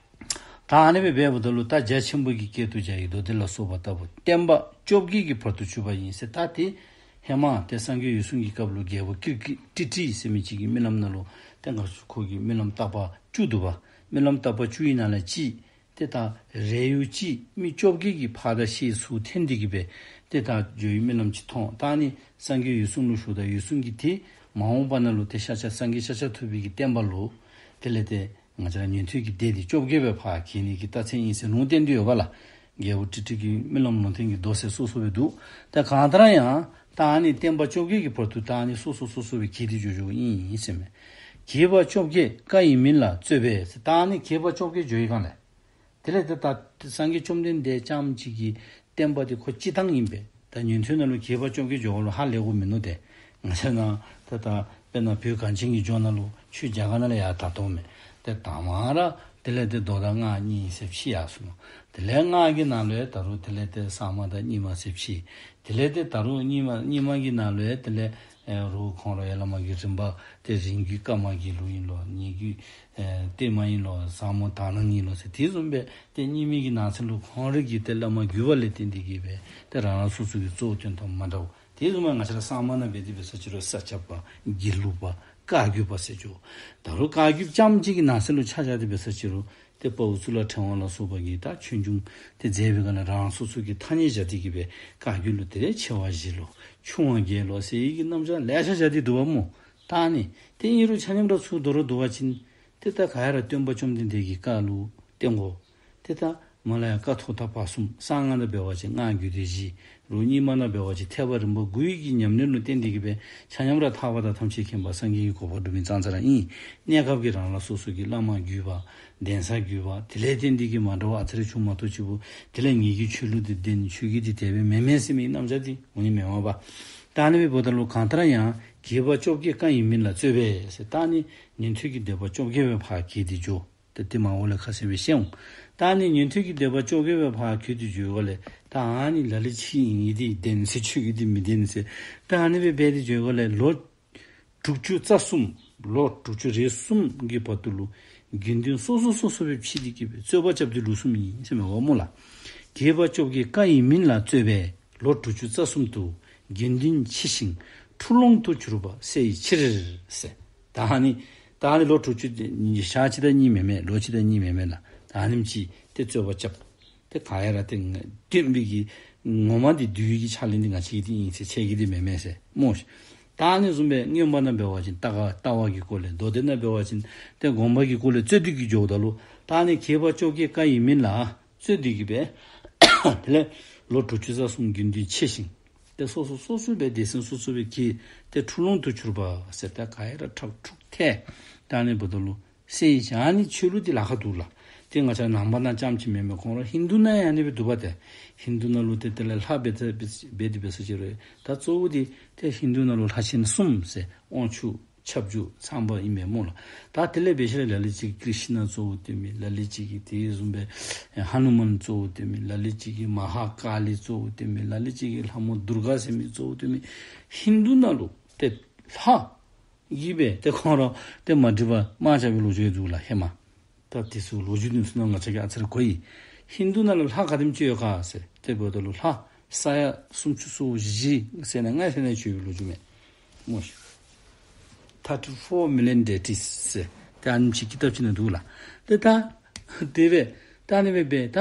ད་ཨ་ནི་སྦེ་འབདཝ་ད་ལུ་ད་རྒྱ་ཆེན་པོ་གི་སྐད་དུ་རྒྱ་ཡི་མདོ་སྡེ་ལ་སོགས་པ་ལྟ་བུ་བསྟན་པ་བཅོ་བརྒྱད་ཀྱི་བར་དུ་གྱུར་པ་ཡིན་ཟེར། ད་དེ་ ཧེ་མ་དེ་སངས་རྒྱས་འོད་སྲུང་གི་སྐབས་ལ་རྒྱལ་པོ་ཀིར་ཀི་ཏི་ཏི་ཟེར་མི་གཅིག་གི་རྨི་ལམ་ནང་ལ་དེ་སྔ་ཁོ་གི་རྨི་ལམ་རྟག་པ་བཅུ་འདུག་པ། རྨི་ལམ་རྟག་པ་བཅུ་ཡི་ནང་ལ་གཅིག་དེ་ད་རས་ཡུག་གཅིག་མི་བཅོ་བརྒྱད་ཀྱི་ཕ་དང་ཤེས་ཚུར་འཐེན་འདི་གི་བས་དེ་ད་འཇོ་ཡི་རྨི་ལམ་གཅིག་མཐོང་། ད་ནི་སངས་རྒྱས་འོད་སྲུང་ལ་ཞུགས། ད་འོད་སྲུང་གི་དེ་མ་འོངས་པ་ནང་ལ་དེ་ཤཱཀྱ་སངས་རྒྱས་ཤཱཀྱ་ཐུབ་པའི་གི་བསྟན་པ་ལ་དེ་ལས་དེ་ང་ཅག་ཉན་ཐོས་ཀྱི་སྡེ་དེ་བཅོ་བརྒྱད་པའི་ཕ་གི་ནི་གི་རྟགས་མཚན་ཡིན་ཟེར་ལུང་བསྟན་དུ་ཡོད་པ་ལ། རྒྱལ་པོ་ཀྲི་ཀྲི་གི་རྨི་ལམ་ལུང་བསྟན་གྱི་མདོ་ཟེར་སོ་སོ་བས་འདུག་ད་གང་ལྟར་ཡང་ད་ནི་བསྟན་པ་བཅོ་བརྒྱད་ཀྱི་བར་དུ་ད་ནི་སོ་སོ་སོ་སོ་བས་གི་དེ་བརྗོད་བརྗོད་ཡིན་ཡིན་ཟེར་མས། གྱེས་པ་བཅོ་བརྒྱད་བཀའ་ཡི་མིང་ལ་རྩོད་པས་ཟེར། ད་ནི་གྱེས་པ་བཅོ་བརྒྱད་བརྗོད་ཡི་གང་ལས། དེ་ལས་དེ་ད་སངས་རྒྱས་བཅོམ་ལྡན་འདས་ཙམ་གཅིག་གི་བསྟན་པ་དེ་ཁོ་སྤྱི་བཏང་ཡིན་པས། ད་ཉན་ཐོས་ནང་ལ་གྱེས་པ་བཅོ་བརྒྱད་འཇོག་ལ་ཧ་ལས་གོ་མི་ནུ་དེ། ང་ཚོ་ནང་ད་ད་དཔེར་ན་བོད་གངས་ཅན་གྱི་ལྗོངས་ནང་ལ་ཆོས་རྒྱ་གར་ནང་ལ་ཡར་ད་གཏོང་མེད། དེ་དང་མ་ར་དེ་ལས་དེ་མདོ་དང་སྔགས་གཉིས་ཟེར་ཕྱི་ཡར་སོང་། དེ་ལས་སྔགས་ཀྱི་ནང་ལ་ད་རུང་དེ་ལས་དེ་གསར་མ་དང་རྙིང་མ་ཟེར་ཕྱི། དེ་ལས་དེ་ད་རུང་རྙིང་མ་རྙིང་མ་གི་ནང་ལ་དེ་ལས་རུ་ཁོང་ར་ཡ་བླ་མ་གི་རིམ་པ་དེ་རིང་རྒྱུད་བཀའ་མ་གི་ལུགས་ཡིན་ལོ། ཉེ་རྒྱུད་ཨེ་བསྟན་མ་ཡིན་ལོ། ཟབ་མོ་དག་སྣང་ཡིན་ལོ་ཟེར་དེ་བཟུམ་པའི་དེ་རྙིང་མའི་གི་ནང་ཚན་ལུ་ཁོང་རིགས་ཀྱི་དེ་བླ་མ་བརྒྱུད་པ་ལས་བརྟེན་ཏེ་གི་བས་དེ་རང་རང་སོ་སོ་གི་གཙོ་བོ་དོན་དང་མ་འདྲ་བ། དེ་བཟུམ་པ་ང་ཆ་ལ་གསར་མ་ན་བས་དེ་བས་ས་ཅི་རུ་ས་སྐྱ་པ་དགེ་ལུགས་པ་བཀའ་བརྒྱུད་པ་ཟེར་ཅོ། ད་རུང་བཀའ་བརྒྱུད་ཙམ་གཅིག་གི་ནང་ཚན་ལུ་ཆ་བཞག་དེ་བས་ས་ཅི་རུ་དེ་དཔའ་བོ་གཙུག་ལག་ཕྲེང་བ་ལ་སོགས་པ་གི་ད་ཆོས་འབྱུང་དེ་མཛད་པའི་སྒང་ལ་རང་རང་སོ་སོ་གི་ཐ་སྙད་བཞག་དེ་གི་བས་བཀའ་བརྒྱུད་ལུ་དེ་ལས་ཆེ་བ་བཞི་ལོ། ཆུང་བ་བརྒྱད་ལོ་ཟེར་ཡི་གི་རྣམ་གཞག་ལེ་ཤ་བཞག་དེ་འདུག་པ་མོ། ད་ནི་དེ་ཨིན་རུང་ཆ་མཉམ་ར་ཚུར་མདོ་རུ་བསྡུ་བ་ཅིན་དེ་ད་ག་ཡ་ར་སྟོན་པ་བཅོམ་ལྡན་འདས་ཀྱི་བཀའ་ལུ་བརྟེན་དགོ། དེ་ད་མ་ལ་ཡ་ཀ་ཐོག་ཐ་བ་གསུམ། གསང་སྔགས་ན་འབད་བ་ཅིན་སྔགས་རྒྱུད་སྡེ་བཞི། རུ་རྙིང་མ་ན་འབད་བ་ཅིན་ཐེག་པ་རིམ་པ་དགུའི་གི་ཉམས་ལེན་ལུ་བརྟེན་ཏེ་གི་བས་ཆ་མཉམ་ར་ཐར་པ་དང་ཐམས་ཅད་མཁྱེན་པ་སངས་རྒྱས་ཀྱི་གོ་འཕང་སྒྲུབ་མི་ཙང་ཙ་ར་ཨིན། གནས་སྐབས་ཀྱི་རང་ལ་སོ་སོ་གི་བླ་མ་བརྒྱུད་པ་གདན་ས་བརྒྱུད་པ་དེ་ལས་བརྟེན་ཏེ་གི་མ་འདྲ་བ་ཨ་ཙི་རེ་བྱུང་མ་གཏོགས་ཅི་བོ་དེ་ལས་ངེད་ཀྱི་ཆོས་ལུགས་དེ་བདེན་ཆོས་བརྒྱུད་དེ་དེ་བས་མེན་མེན་ཟེར་མི་རྣམ་གཞག་དེ་འོ་ནི་མེན་མ་པ། ད་ནི་བའི་བོ་ད་ལུ་གང་ལྟར་ཡང་གྱེས་པ་བཅོ་བརྒྱད་བཀའ་ཡི་མིང་ལ་རྩོད་པས་ཟེར། ད་ནི་ཉན་ཐོས་ཀྱི་སྡེ་པ་བཅོ་བརྒྱད་པའི་ཕར་གྱེས་ཏེ་འཇོ། ད་དེ་མ་འོ་ལ་ཁ་གསལ་བའི་ཤེས་འོང་། ད་ནི་ཉན་ཐོས་ཀྱི་སྡེ་པ་བཅོ་བརྒྱད་པའི་ཕར་གྱེས་ཏེ་འཇོ་ག་ལས་ད་ཨ་ནི་ལ་ལི་ཆི་ཡིན་ཡི་དེ་བདེན་ཟེར་ཆོས་ཀྱི་དེ་མི་བདེན་ཟེར། ད་ཨ་ནི་བའི་བས་དེ་འཇོ་ག་ལས་ལོ་དྲུག་ཅུ་རྩ་གསུམ། ལོ་དྲུག་ཅུ་རེ་གསུམ་གྱི་བར་དུ་ལུ་དགེ་འདུན་སོ་སོ་སོ་སོ་བའི་ཕྱི་དེ་གི་བས་རྩོད་པ་རྐྱབ་དེ་ལུགས་གསུམ་ཡིན་ཟེར་མེ་བ་མོ་ལ། གྱེས་པ་བཅོ་བརྒྱད་བཀའ་ཡི་མིང་ལ་རྩོད་པས། ལོ་དྲུག་ཅུ་རྩ་གསུམ་དུ་དགེ་འདུན་འཆི་ཞིང་འཁྲུག་ལོང་དུ་གྱུར་པ་གསལ་བའི་ཕྱིར་ཟེར། ད་ནི་ད་ནི་ལོ་དྲུག་ཅུ་ཞག་གཅིག་དང་གཉིས་མེད་མེད་ལོ་གཅིག་དང་གཉིས་མེད་མེད་ལ་ད་ནིམ་ཅི་དེ་རྩོད་པ་རྐྱབ། དེ་ག་ཡ་ར་དེ་སྟོན་པའི་གི་ངོ་མ་དེ་བསྡུས་ཀྱི་ཕྱག་ལེན་དེ་ང་ཅིག་དེ་ཡིན་ཟེར་ཆད་ཀྱི་དེ་མེད་མེད་ཟེར་མོ། ད་ནི་བཟུམ་པའི་མངོན་པ་ན་འབད་བ་ཅིན་ལྟ་ག་ལྟ་བ་གི་སྐོར་ལས། མདོ་སྡེ་ན་འབད་བ་ཅིན་དེ་སྒོམ་པ་གི་སྐོར་ལས་རྩོད་དུས་ཀྱི་འཇོག་ད་ལུ་ད་ནི་གྱེས་པ་བཅོ་བརྒྱད་བཀའ་ཡི་མིང་ལ་རྩོད་དེ་གི་བས། དེ་ལས་ལོ་དྲུག་ཅུ་རྩ་གསུམ་དགེ་འདུན་འཆི་ཞིང་། དེ་སོ་སོ་སོ་སོའི་བས་སྡེ་ཚན་སོ་སོ་བས་ཀྱི་དེ་འཁྲུག་ལོང་དུ་གྱུར་པ་ཟེར་ད་ག་ཡ་ར་ཁྲག་འཁྲུག་ཐལ། ད་ནི་བོ་ད་ལུ་སེ་ཡི་ཞང་ནི་ཆོས་ལུགས་དེ་ལ་ཁ་འདུག་ལ། དེ་ང་ཆ་ནང་པ་ན་ཅམ་ཅི་མེད་མེད་ཁོང་ར་ཧིན་དུ་ན་ཡང་ནི་བས་འདུག་པ་དེ། ཧིན་དུ་ན་ལུ་དེ་དེ་ལས་ལྷ་བེ་ད་བེ་དེ་བེ་ས་ཅི་རེད། ད་གཙོ་བོ་དེ་དེ་ཧིན་དུ་ན་ལུ་ལྷ་ཆེན་གསུམ་ཟེར་དབང་ཕྱུག་ཁྱབ་འཇུག་ཚངས་པ་ཨིན་མས་མོ་ལ། ད་དེ་ལས་བེ་ཤ་ལ་ལ་ལི་ཅིག་ཀྲི་ཤི་ན་གཙོ་བོ་སྟོན་མི། ལ་ལི་ཅིག་གི་དེ་བཟུམ་པའི་ཧ་ནུ་མན་གཙོ་བོ་སྟོན་མི། ལ་ལི་ཅིག་གི་མ་ཧ་ཀ་ལི་གཙོ་བོ་སྟོན་མི། ལ་ལི་ཅིག་གི་ལྷ་མོ་དུར་ག་ཟེར་མི་གཙོ་བོ་སྟོན་མི། ཧིན་དུ་ན་ལུ་དེ་ལྷ་ཡི་བས་དེ་ཁོང་ར་དེ་མ་འགྲིག་པ་མ་བྱ་བའི་ལོ་རྒྱུས་འདུག་ལ་ཧེ་མ། ད་དེ་ཚོ་ལོ་རྒྱུས་ནས་སུ་ན་ང་ཆ་གི་ཨ་ཚར་གོ་ཡི། ཧིན་དུ་ན་ལ་ལྷ་ག་དེམ་ཅི་ཡོད་ག་ཟེར་དེ་བོ་ད་ལུ་ལྷ་ས་ཡ་སུམ་ཅུ་སོ་བཞི་ཟེར་ན་ལྔ་ཟེར་ན་ཆོས་པའི་ལོ་རྒྱུས་མེད། མོ་ཤི། Thirty four million deities ཟེར་དེ་ཨ་ནིམ་ཅིག་ཀི་ཏབ་ཅིག་ན་འདུག་ལ། དེ་ད་དེ་བས་ད་ནི་བས་བས་ད་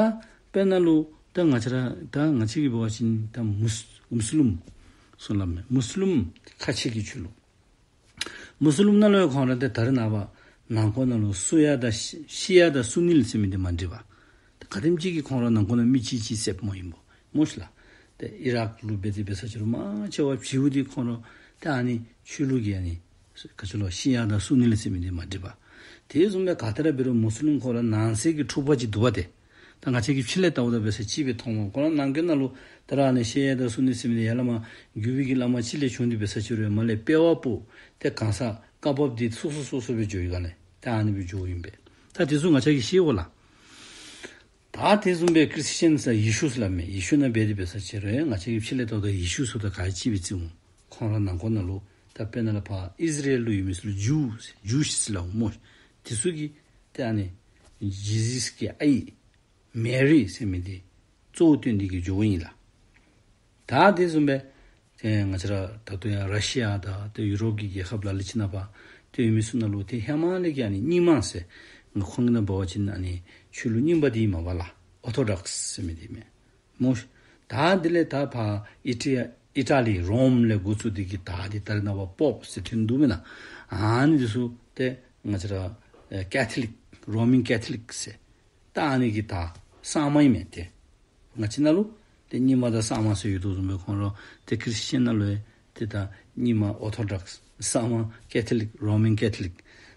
དཔེར་ན་ལུ་ད་ང་ཆ་ར་ད་ང་ཆ་གི་བོ་བ་ཅིན་ད་མུ་སི་མུ་སི་ལུམ་སོང་ལ་མེ་མུ་སི་ལུམ་ཁ་ཆེ་གི་ཆོས་ལུགས། མུ་སི་ལུམ་ནང་ལོགས་ཁོང་ར་དེ་ད་རེས་ནངས་པ་ནང་ཁོ་ནང་ལོ་སུ་ཡ་དང་ཤི་ཤི་ཡ་དང་སུ་ནིལ་ཟེར་མི་དེ་མ་འགྲིག་པ། དེ་ག་དེམ་ཅིག་གིས་ཁོང་ར་ནང་ཁོ་ན་མི་གཅིག་གཅིག་སེབ་མོ་ཡིན་པོ་མོ་ཤི་ལ། དེ་ཨི་རག་ལུ་བེ་དེ་བེ་ས་ཆུ་རུ་མ་ཆེ་བ་བྱིའུ་དེ་ཁོང་ར་དེ་ཨ་ནི་ཆོས་ལུགས་ཀྱི་ཨ་ནི་ག་ཆུ་ལོ་ཤི་ཡ་དང་སུ་ནིལ་ཟེར་མི་དེ་མ་འགྲིག་པ། དེ་བཟུམ་པའི་ག་ཏེ་ར་བེ་རུ་མུ་སི་ལུམ་ཁོ་ར་ནང་གསེས་ཀྱི་འཁྲུག་པ་ཅིག་འདུག་པ་དེ། ད་ང་ཆ་གི་ཕྱི་ལས་ལྟ་བུ་ད་བེ་ས་ཅི་བེ་མཐོང་མོ་ཁོ་ར་ནང་གི་ནང་ལུ་དེ་ར་ནི་ཤི་ཡ་དང་སུ་ནིལ་ཟེར་མི་དེ་ཡ་ལ་མ་རྒྱུད་པའི་གི་བླ་མ་ཅི་ལས་བྱུང་དེ་བེ་ས་ཆུ་རུ་མ་ལས་སྤེལ་བ་པོ་དེ་གང་ས་བཀའ་བབས་དེ་སོ་སོ་སོ་སོ་བེ་འཇོ་ཡི་ག་ལས་དེ་ཨ་ནི་བེ་འཇོ་ཡིན་པས། ད་དེ་ཚོ་ང་ཆ་གི་ཤེས་འོ་ལ། ད་དེ་བཟུམ་པའི་ཁྲི་སི་ཅན་ས་ཡེ་ཤུ་ཟེར་ལ་མེ་ཡེ་ཤུ་ན་བེ་དེ་བེ་ས་ཆུ་རུ་ང་ཆ་གི་ཕྱི་ལས་ལྟ་བུ་ད་ཡེ་ཤུ་སོ་ད་ག་ཅི་བེ་བརྩི་འོང་། ཁོང་ར་ནང་ཁོ་ན་ལུ་ད་དཔེར་ན་ལ་ཕ་ཨིས་ར་ཨེལ་ལུ་ཡོད་མི་སུ་ལུ་ཇུ་ཇུ་ཤི་ཟེར་ལ་འོང་མོ། དེ་ཚོ་གི་དེ་ཨ་ནི་ཇི་ཟིས་ཀྱི་ཨའི་མེ་རི་ཟེར་མི་དེ་གཙོ་བོ་སྟོན་དེ་གི་འཇོ་བོ་ཡིན་ལ། ད་དེ་བཟུམ་པའི་ ཨེ་ང་བཅས་ར་ད་དུང་ཡང་ར་ཤི་ཡ་དང་དེ་ཡུ་རོབ་ཀྱི་རྒྱལ་ཁབ་ལ་ལུ་ཅིག་ནང་པ་དེ་ཡོད་མི་ཚུ་ནང་ལུ་དེ་ཧེ་མ་ལས་ཀྱི་ཨ་ནི་རྙིང་མ་ཟེར་ང་ཁོང་གི་ནང་འབད་བ་ཅིན་ཨ་ནི་ཆོས་ལུགས་རྙིང་པ་དེ་ཨིན་མས་པ་ལགས། ཨོ་ཐོ་ཌོག་སི་ཟེར་མི་དེ་མས་སྨོ། ད་དེ་ལས་ད་ཕར་ཨི་ཊ་ཨི་ཊ་ལི་རོམ་ལས་འགོ་བཙུགས་དེ་གི་ད་དེ་ད་རེས་ནངས་པ་པོབ་ཟེར་ཐོན་འདུག་མེན་ན། ཨ་ནི་དེ་ཚུ་དེ་ང་བཅས་ར་ཨེ་ཀེ་ཐོ་ལིག་རོ་མན་ཀེ་ཐོ་ལིག་ཟེར། ད་ཨ་ནི་གི་ད་གསར་མ་ཨིན་མས་དེ། ང་བཅས་ནང་ལུ་དེ་རྙིང་མ་དང་གསར་མ་ཟེར་ཡོད་དོ་བཟུམ་སྦེ་ཁོང་ར་དེ་ཁྲིས་ཅན་ནང་ལུ་ཡང་དེ་ད་རྙིང་མ་ཨོ་ཐོ་ཌོག་སི་གསར་མ་ཀེ་ཐོ་ལིག་རོ་མན་ཀེ་ཐོ་ལིག་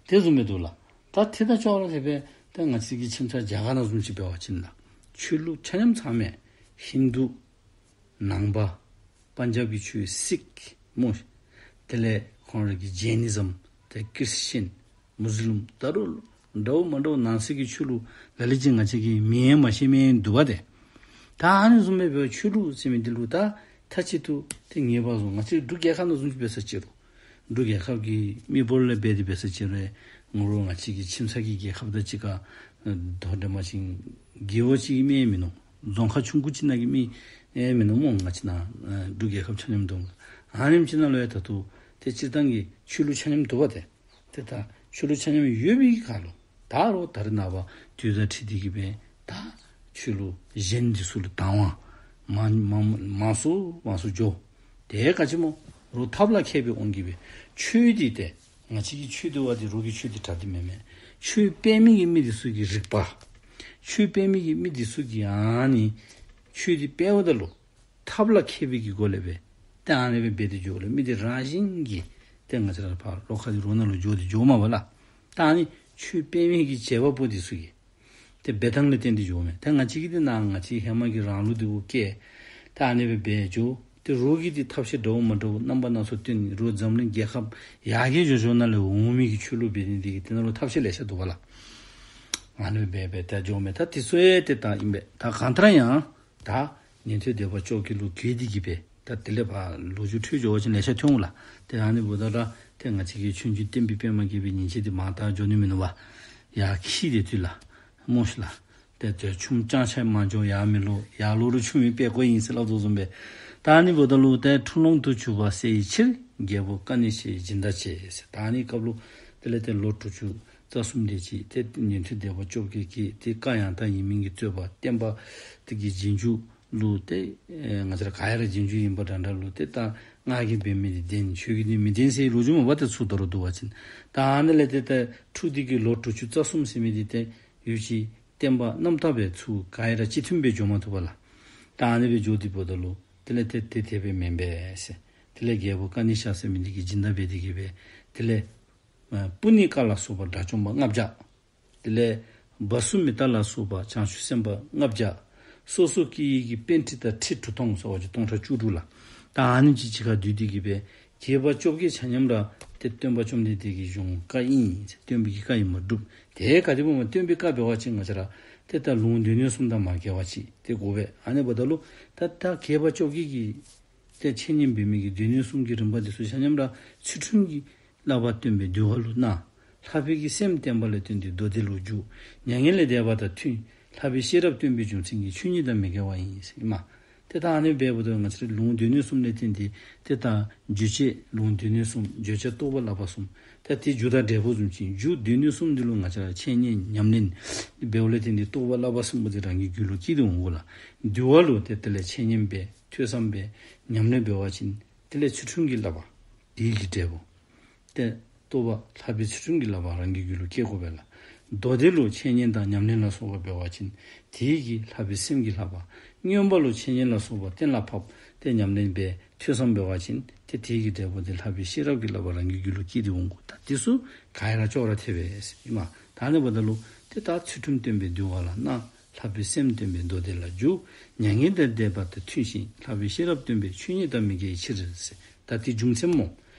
དེ་བཟུམ་སྦེ་འདུག་ལགས། ད་དེ་དང་ཅོག་ར་འཐདཔ་སྦེ་ད་ང་བཅས་ཀྱི་ཁྱིམ་ཚང་རྒྱ་གར་ནང་བཟུམ་ཅིག་འབད་བ་ཅིན་ལགས་ཆོས་ལུགས་ཆ་མཉམ་ཚང་མས་ཧིན་དུ་ནང་པ་པན་ཇབ་ཀྱི་ཆོས་སིག་སྨོ། དེ་ལས་ཁོང་ར་གི་ཇེ་ནི་ཛམ་དེ་ཁྲིས་ཅན་མུ་སི་ལིམ་ད་རུང་འདྲཝ་མ་འདྲཝ་ནང་གསེས་ཀྱི་ཆོས་ལུགས་ལ་ལུ་ཅིག་ང་བཅས་ཀྱིས་མིང་ཡང་མ་ཤེས་མི་འདུག་པ་དེ། ད་ཨ་ནི་བཟུམ་སྦེ་འབད་ཆོས་ལུགས་ཟེར་མི་འདི་ལུ་ད་མཐའ་གཅིག་ཏུ་དེ་ངེས་པར་བཟུང་ང་བཅས་འབྲུག་རྒྱལ་ཁབ་ནང་བཟུམ་ཅིག་འབད་ས་ཅིག་རུང་འབྲུག་རྒྱལ་ཁབ་ཀྱི་མི་འབོར་ལས་འབད་དེ་འབད་ས་ཅིག་རུང་ངོ་རོགས་ང་བཅས་ཀྱི་ཁྱིམ་ཚང་གི་རྒྱལ་ཁབ་དང་གཅིག་ཁར་དོ་འགྲན་པ་ཅིན་རྒེད་འོག་ཅིག་གི་མི་ཡང་མིན་ནུག། རྫོང་ཁག་ཆུང་ཀུ་ཅིག་ནང་གི་མི་ཡང་མིན་ནུག་སྨོ། ང་བཅས་ནང་འབྲུག་རྒྱལ་ཁབ་ཆ་མཉམ་འདུག། ཨ་ནེམ་ཅིག་ནང་ལུ་ཡང་ད་ལྟོ་དེ་སྤྱིར་བཏང་གི་ཆོས་ལུགས་ཆ་མཉམ་འདུག་པ་དེ། དེ་ད་ཆོས་ལུགས་ཆ་མཉམ་ཡོད་པའི་ཁར་ལུ་ད་རུང་ད་རེས་ནངས་པ་དུས་དང་འཁྲིལ་ཏེ་གི་སྦེ་ད་ཆོས་ལུགས་གཞན་འདི་ཚུ་ལུ་དང་བ་མང་མང་མང་སུ་མང་སུ་འགྱོ། དེ་ག་ཅི་སྨོ། རོགས་ཐབས་ལ་མཁས་པའི་དབང་གིས་སྦེ་ཆོས་འདི་ཏེ་ང་བཅས་ཀྱི་ཆོས་འདི་བ་འདི་རོགས་ཀྱི་ཆོས་འདི་དྲག་སྟེ་མེན་མས། ཆོས་སྤེལ་མི་གི་མི་འདི་ཚུ་གི་རིག་པ། ཆོས་སྤེལ་མི་གི་མི་འདི་ཚུ་གིས་ཨ་ནི་ཆོས་འདི་སྤེལཝ་ད་ལུ་ཐབས་ལ་མཁས་པའི་གི་སྒོ་ལས་སྦེ་ཏེ་ཨ་ནི་སྦེ་འབད་དེ་འགྱོཝ་ལས་མི་འདི་རང་བཞིན་གྱིས་ཏེ་ང་བཅས་ར་ཕར་ལོགས་ཁ་འདི་རོགས་ནང་ལུ་འགྱོ་སྟེ་འགྱོཝ་མས་པ་ལགས། ད་ཨ་ནི་ཆོས་སྤེལ་མི་གི་བྱེད་པ་པོ་འདི་ཚུ་གིས་ཏེ་འབད་ཐངས་ལུ་བརྟེན་ཏེ་འགྱོཝ་མས། ཏེ་ང་བཅས་ཀྱི་འདི་ནང་ང་བཅས་ཧེ་མ་གི་རང་ལུགས་འདི་གུ་བཀལ། ཏེ་ཨ་ནི་སྦེ་འབད་འགྱོ། ཏེ་རོགས་ཀྱི་འདི་ཐབས་ཤེས་འདྲཝ་མ་འདྲཝ་རྣམ་པ་སྣ་ཚོགས་བཏོན་ནི་རོགས་འཛམ་གླིང་རྒྱལ་ཁབ་ཡར་རྒྱས་འགྱོ་འགྱོ་ནང་ལས་འོང་མི་གི་ཆོས་ལུགས་འབད་ནི་འདི་གིས་དེ་ནང་ལུ་ཐབས་ཤེས་ལེ་ཤ་འདུག་པ་ལགས། ཨ་ནི་སྦེ་འབད་ཏེ་འགྱོཝ་མས། ད་དེ་ཚུ་ཡང་ཏེ་ད་ཨིན་པས། ད་གང་ལྟར་ཡང་ད་ཉན་ཐོས་སྡེ་པ་བཅོ་བརྒྱད་ལུ་གུས་ཏེ་གི་སྦེ་ད་དེ་ལས་ཕར་ལོ་རྒྱུས་འཕྲོས་འགྱོ་བ་ཅིན་ལེ་ཤ་ཐོན་འོང་ལགས། ཏེ་ཨ་ནི་འབདཝ་ད་ར་ཏེ་ང་བཅས་ཀྱི་ཆོས་འབྱུང་བསྟན་པའི་པདྨ་རྒྱས་པའི་ཉིན་བྱེད་འདི་མར་ད་འགྱོ་ནི་མིན་ནུག་པ། ཡར་འཁྱིད་དེ་དུས་ལགས། སྨོ་ཤི་ལགས། ཏེ་དེ་ཆུང་རྐྱང་ཆ་མ་འགྱོ་ཡར་མི་ལོ་ཡར་ལོ་རུ་ཆུང་མི་དཔེ་བཀོད་ཨིན་ཟེར་སླབ་དོ་བཟུམ་སྦེ། ད་ཨ་ནི་འབདཝ་ད་ལུ་ཏེ་འཁྲུག་ལོང་དུ་གྱུར་པ་སེལ་བའི་ཕྱིར་རྒྱལ་པོ་ཀ་ནི་ཤའི་སྦྱིན་བདག་བྱས་ཟེར། ད་ཨ་ནི་སྐབས་ལུ་དེ་ལས་ཏེ་ལོ་དྲུག་ཅུ་རྩ་གསུམ་དེ་ཅིག་ཏེ་ཉན་ཐོས་སྡེ་པ་བཅོ་བརྒྱད་ཀྱིས་ཏེ་བཀའ་ཡང་དག་ཡིན་མིན་གྱི་རྩོད་པ་བསྟན་པ་དེ་གི་རྗེས་འཇུག་ལུ་ཏེ་ཨེ་ང་བཅས་ར་ག་ཡ་ར་རྗེས་འཇུག་ཨིན་པ་འདྲ་འདྲ་ལུ་ཏེ་ད་ང་གིས་འབད་མི་འདི་བདེན་ཁྱོད་ཀྱིས་འདི་མི་བདེན་ཟེར་ལོ་རྒྱུས་མ་པ་ཏེ་ཚུར་ད་རུང་བསྡུ་བ་ཅིན་ད་ཨ་ནི་ལས་ཏེ་ད་འཁྲུག་འདི་གི་ལོ་དྲུག་ཅུ་རྩ་གསུམ་ཟེར་མི་འདི་ཏེ་ཡུལ་གྱི་བསྟན་པ་རྣམ་དག་པའི་ཚུལ་ག་ཡ་ར་གཅིག་མཐུན་སྦེ་འགྱོ་མ་ཐུབ་པ་ལགས། ད་ཨ་ནི་སྦེ་འགྱོ་སྟེ་འབདཝ་ད་ལུ་དེ་ལས་ཏེ་དེ་དེ་སྦེ་མེན་པས་ཟེར། དེ་ལས་རྒྱལ་པོ་ཀ་ནི་ཤ་ཟེར་མི་འདི་གིས་སྦྱིན་བདག་འབད་དེ་གི་སྦེ་དེ་ལས་ཨ་པུ་ནི་ཀ་ལ་སོགས་པ་དགྲ་བཅོམ་པ་ལྔ་བརྒྱ། དེ་ལས་བ་སུ་མི་ཏ་ལ་སོགས་པ་བྱང་ཆུབ་སེམས་དཔའ་ལྔ་བརྒྱ། སོ་སོ་སྐྱེ་ཡུལ་གྱི་པཎྜི་ཏ་ཁྲི་དྲུག་སྟོང་ཟེར་བ་ཅིན་སྟོང་ཕྲག་བཅུ་དྲུག་ལགས། ད་ཨ་ནི་ཅིག་གཅིག་ཁར་བསྡུས་ཏེ་གི་སྦེ་རྒྱལ་པོ་བཅོ་བརྒྱད་ཆ་མཉམ་ར་ཏེ་སྟོན་པ་བཅོམ་ལྡན་འདས་ཀྱི་གཞུང་བཀའ་ཨིན། སྟོན་པའི་གི་བཀའ་ཨིན་པ་སྒྲུབ། དེ་ག་དེ་སྦེ་སྟོན་པའི་བཀའ་འབད་བ་ཅིན་ང་བཅས་ར་ཏེ་ད་ལུང་སྡེ་སྣོད་གསུམ་དང་མ་འགལ་བ་ཅིག་ཏེ་དགོ་པས། ཨ་ནི་འབདཝ་ད་ལུ་ད་ད་རྒྱལ་པོ་བཅོ་བརྒྱད་ཀྱི་ཏེ་འཆད་ཉན་འབད་མི་གི་སྡེ་སྣོད་གསུམ་གྱི་རིམ་པ་འདི་ཚུ་ཆ་མཉམ་ར་ཚུལ་ཁྲིམས་ཀྱི་བསླབ་པ་སྟོན་པའི་འདུལ་བ་ལུ་གནང་། ལྷག་པའི་གི་སེམས་བརྟན་པ་ལ་བརྟེན་ཏེ་མདོ་སྡེ་ལུ་འཇུག། མྱ་ངན་ལས་འདས་པ་དང་མཐུན། ལྷག་པའི་ཤེས་རབ་སྟོན་པའི་རྒྱུ་མཚན་གྱིས་ཆོས་ཉིད་དང་མི་འགལ་བ་ཡིན་ཟེར་ཨིན་མས། ཏེ་ད་ཨ་ནི་སྦེ་འབདཝ་ད་ང་བཅས་ར་ལུང་སྡེ་སྣོད་གསུམ་ལས་བརྟེན་ཏེ་ཏེ་ད་རྗོད་བྱེད་ལུང་སྡེ་སྣོད་གསུམ་བརྗོད་བྱ་རྟོགས་པ་བསླབ་པ་གསུམ། ད་དེ་རྒྱུ་དང་འབྲས་བུ་གསུམ་ཅིག་རྒྱུ་སྡེ་སྣོད་གསུམ་འདི་ལུ་ང་བཅས་ར་འཆད་ཉན་ཉམས་ལེན་འབདཝ་ལས་བརྟེན་ཏེ་རྟོགས་པ་བསླབ་པ་གསུམ་པོ་དེ་རང་གི་རྒྱུད་ལུ་སྐྱེས་ཏེ་འོང་དགོ་ལགས། འདུལ་བ་ལུ་ཏེ་དེ་ལས་འཆད་ཉན་འབད་ཐོས་བསམ་འབད་ཉམས་ལེན་འབད་བ་ཅིན་དེ་ལས་ཚུལ་ཁྲིམས་ཀྱི་བསླབ་པ་དེའི་གི་འབྲས་བུ། ཏེ་རྟོགས་པ་ལྷག་པའི་ཚུལ་ཁྲིམས་ཀྱི་བསླབ་པ་རང་གི་རྒྱུད་ལུ་སྐྱེ་དགོ་པས་ལགས། མདོ་སྡེ་ལུ་འཆད་ཉན་དང་ཉམས་ལེན་ལ་སོགས་པ་འབད་བ་ཅིན་དེའི་གི་ལྷག་པའི་སེམས་ཀྱི་བསླབ་པ། མངོན་པ་ལུ་འཆད་ཉན་ལ་སོགས་པ་གཏན་ལ་ཕབ་སྟེ་ཉམས་ལེན་འབད་ཐོས་བསམ་འབད་བ་ཅིན་ཏེ་དེའི་གི་འབྲས་བུ་དེ་ལྷག་པའི་ཤེས་རབ་ཀྱི་བསླབ་པ་རང་གི་རྒྱུད་ལུ་སྐྱེས་ཏེ་འོང་དགོ། ད་དེ་ཚུ་ག་ཡ་ར་ཅོག་ར་འཐད་པས་ཟེར་ཨིན་མས། ད་ཨ་ནི་འབདཝ་ད་ལུ་ཏེ་ད་ཚུལ་ཁྲིམས་སྟོན་པའི་འདུལ་བ་ལ་གནང་། ལྷག་པའི་སེམས་སྟོན་པའི་མདོ་སྡེ་ལ་འཇུག། མྱ་ངན་དང་འདས་པ་དང་མཐུན་ཞིང་ལྷག་པའི་ཤེས་རབ་སྟོན་པའི་ཆོས་ཉིད་དང་མི་འགལ་བའི་ཕྱིར་ཟེར། ད་དེ་རྒྱུ་མཚན་སྨོ།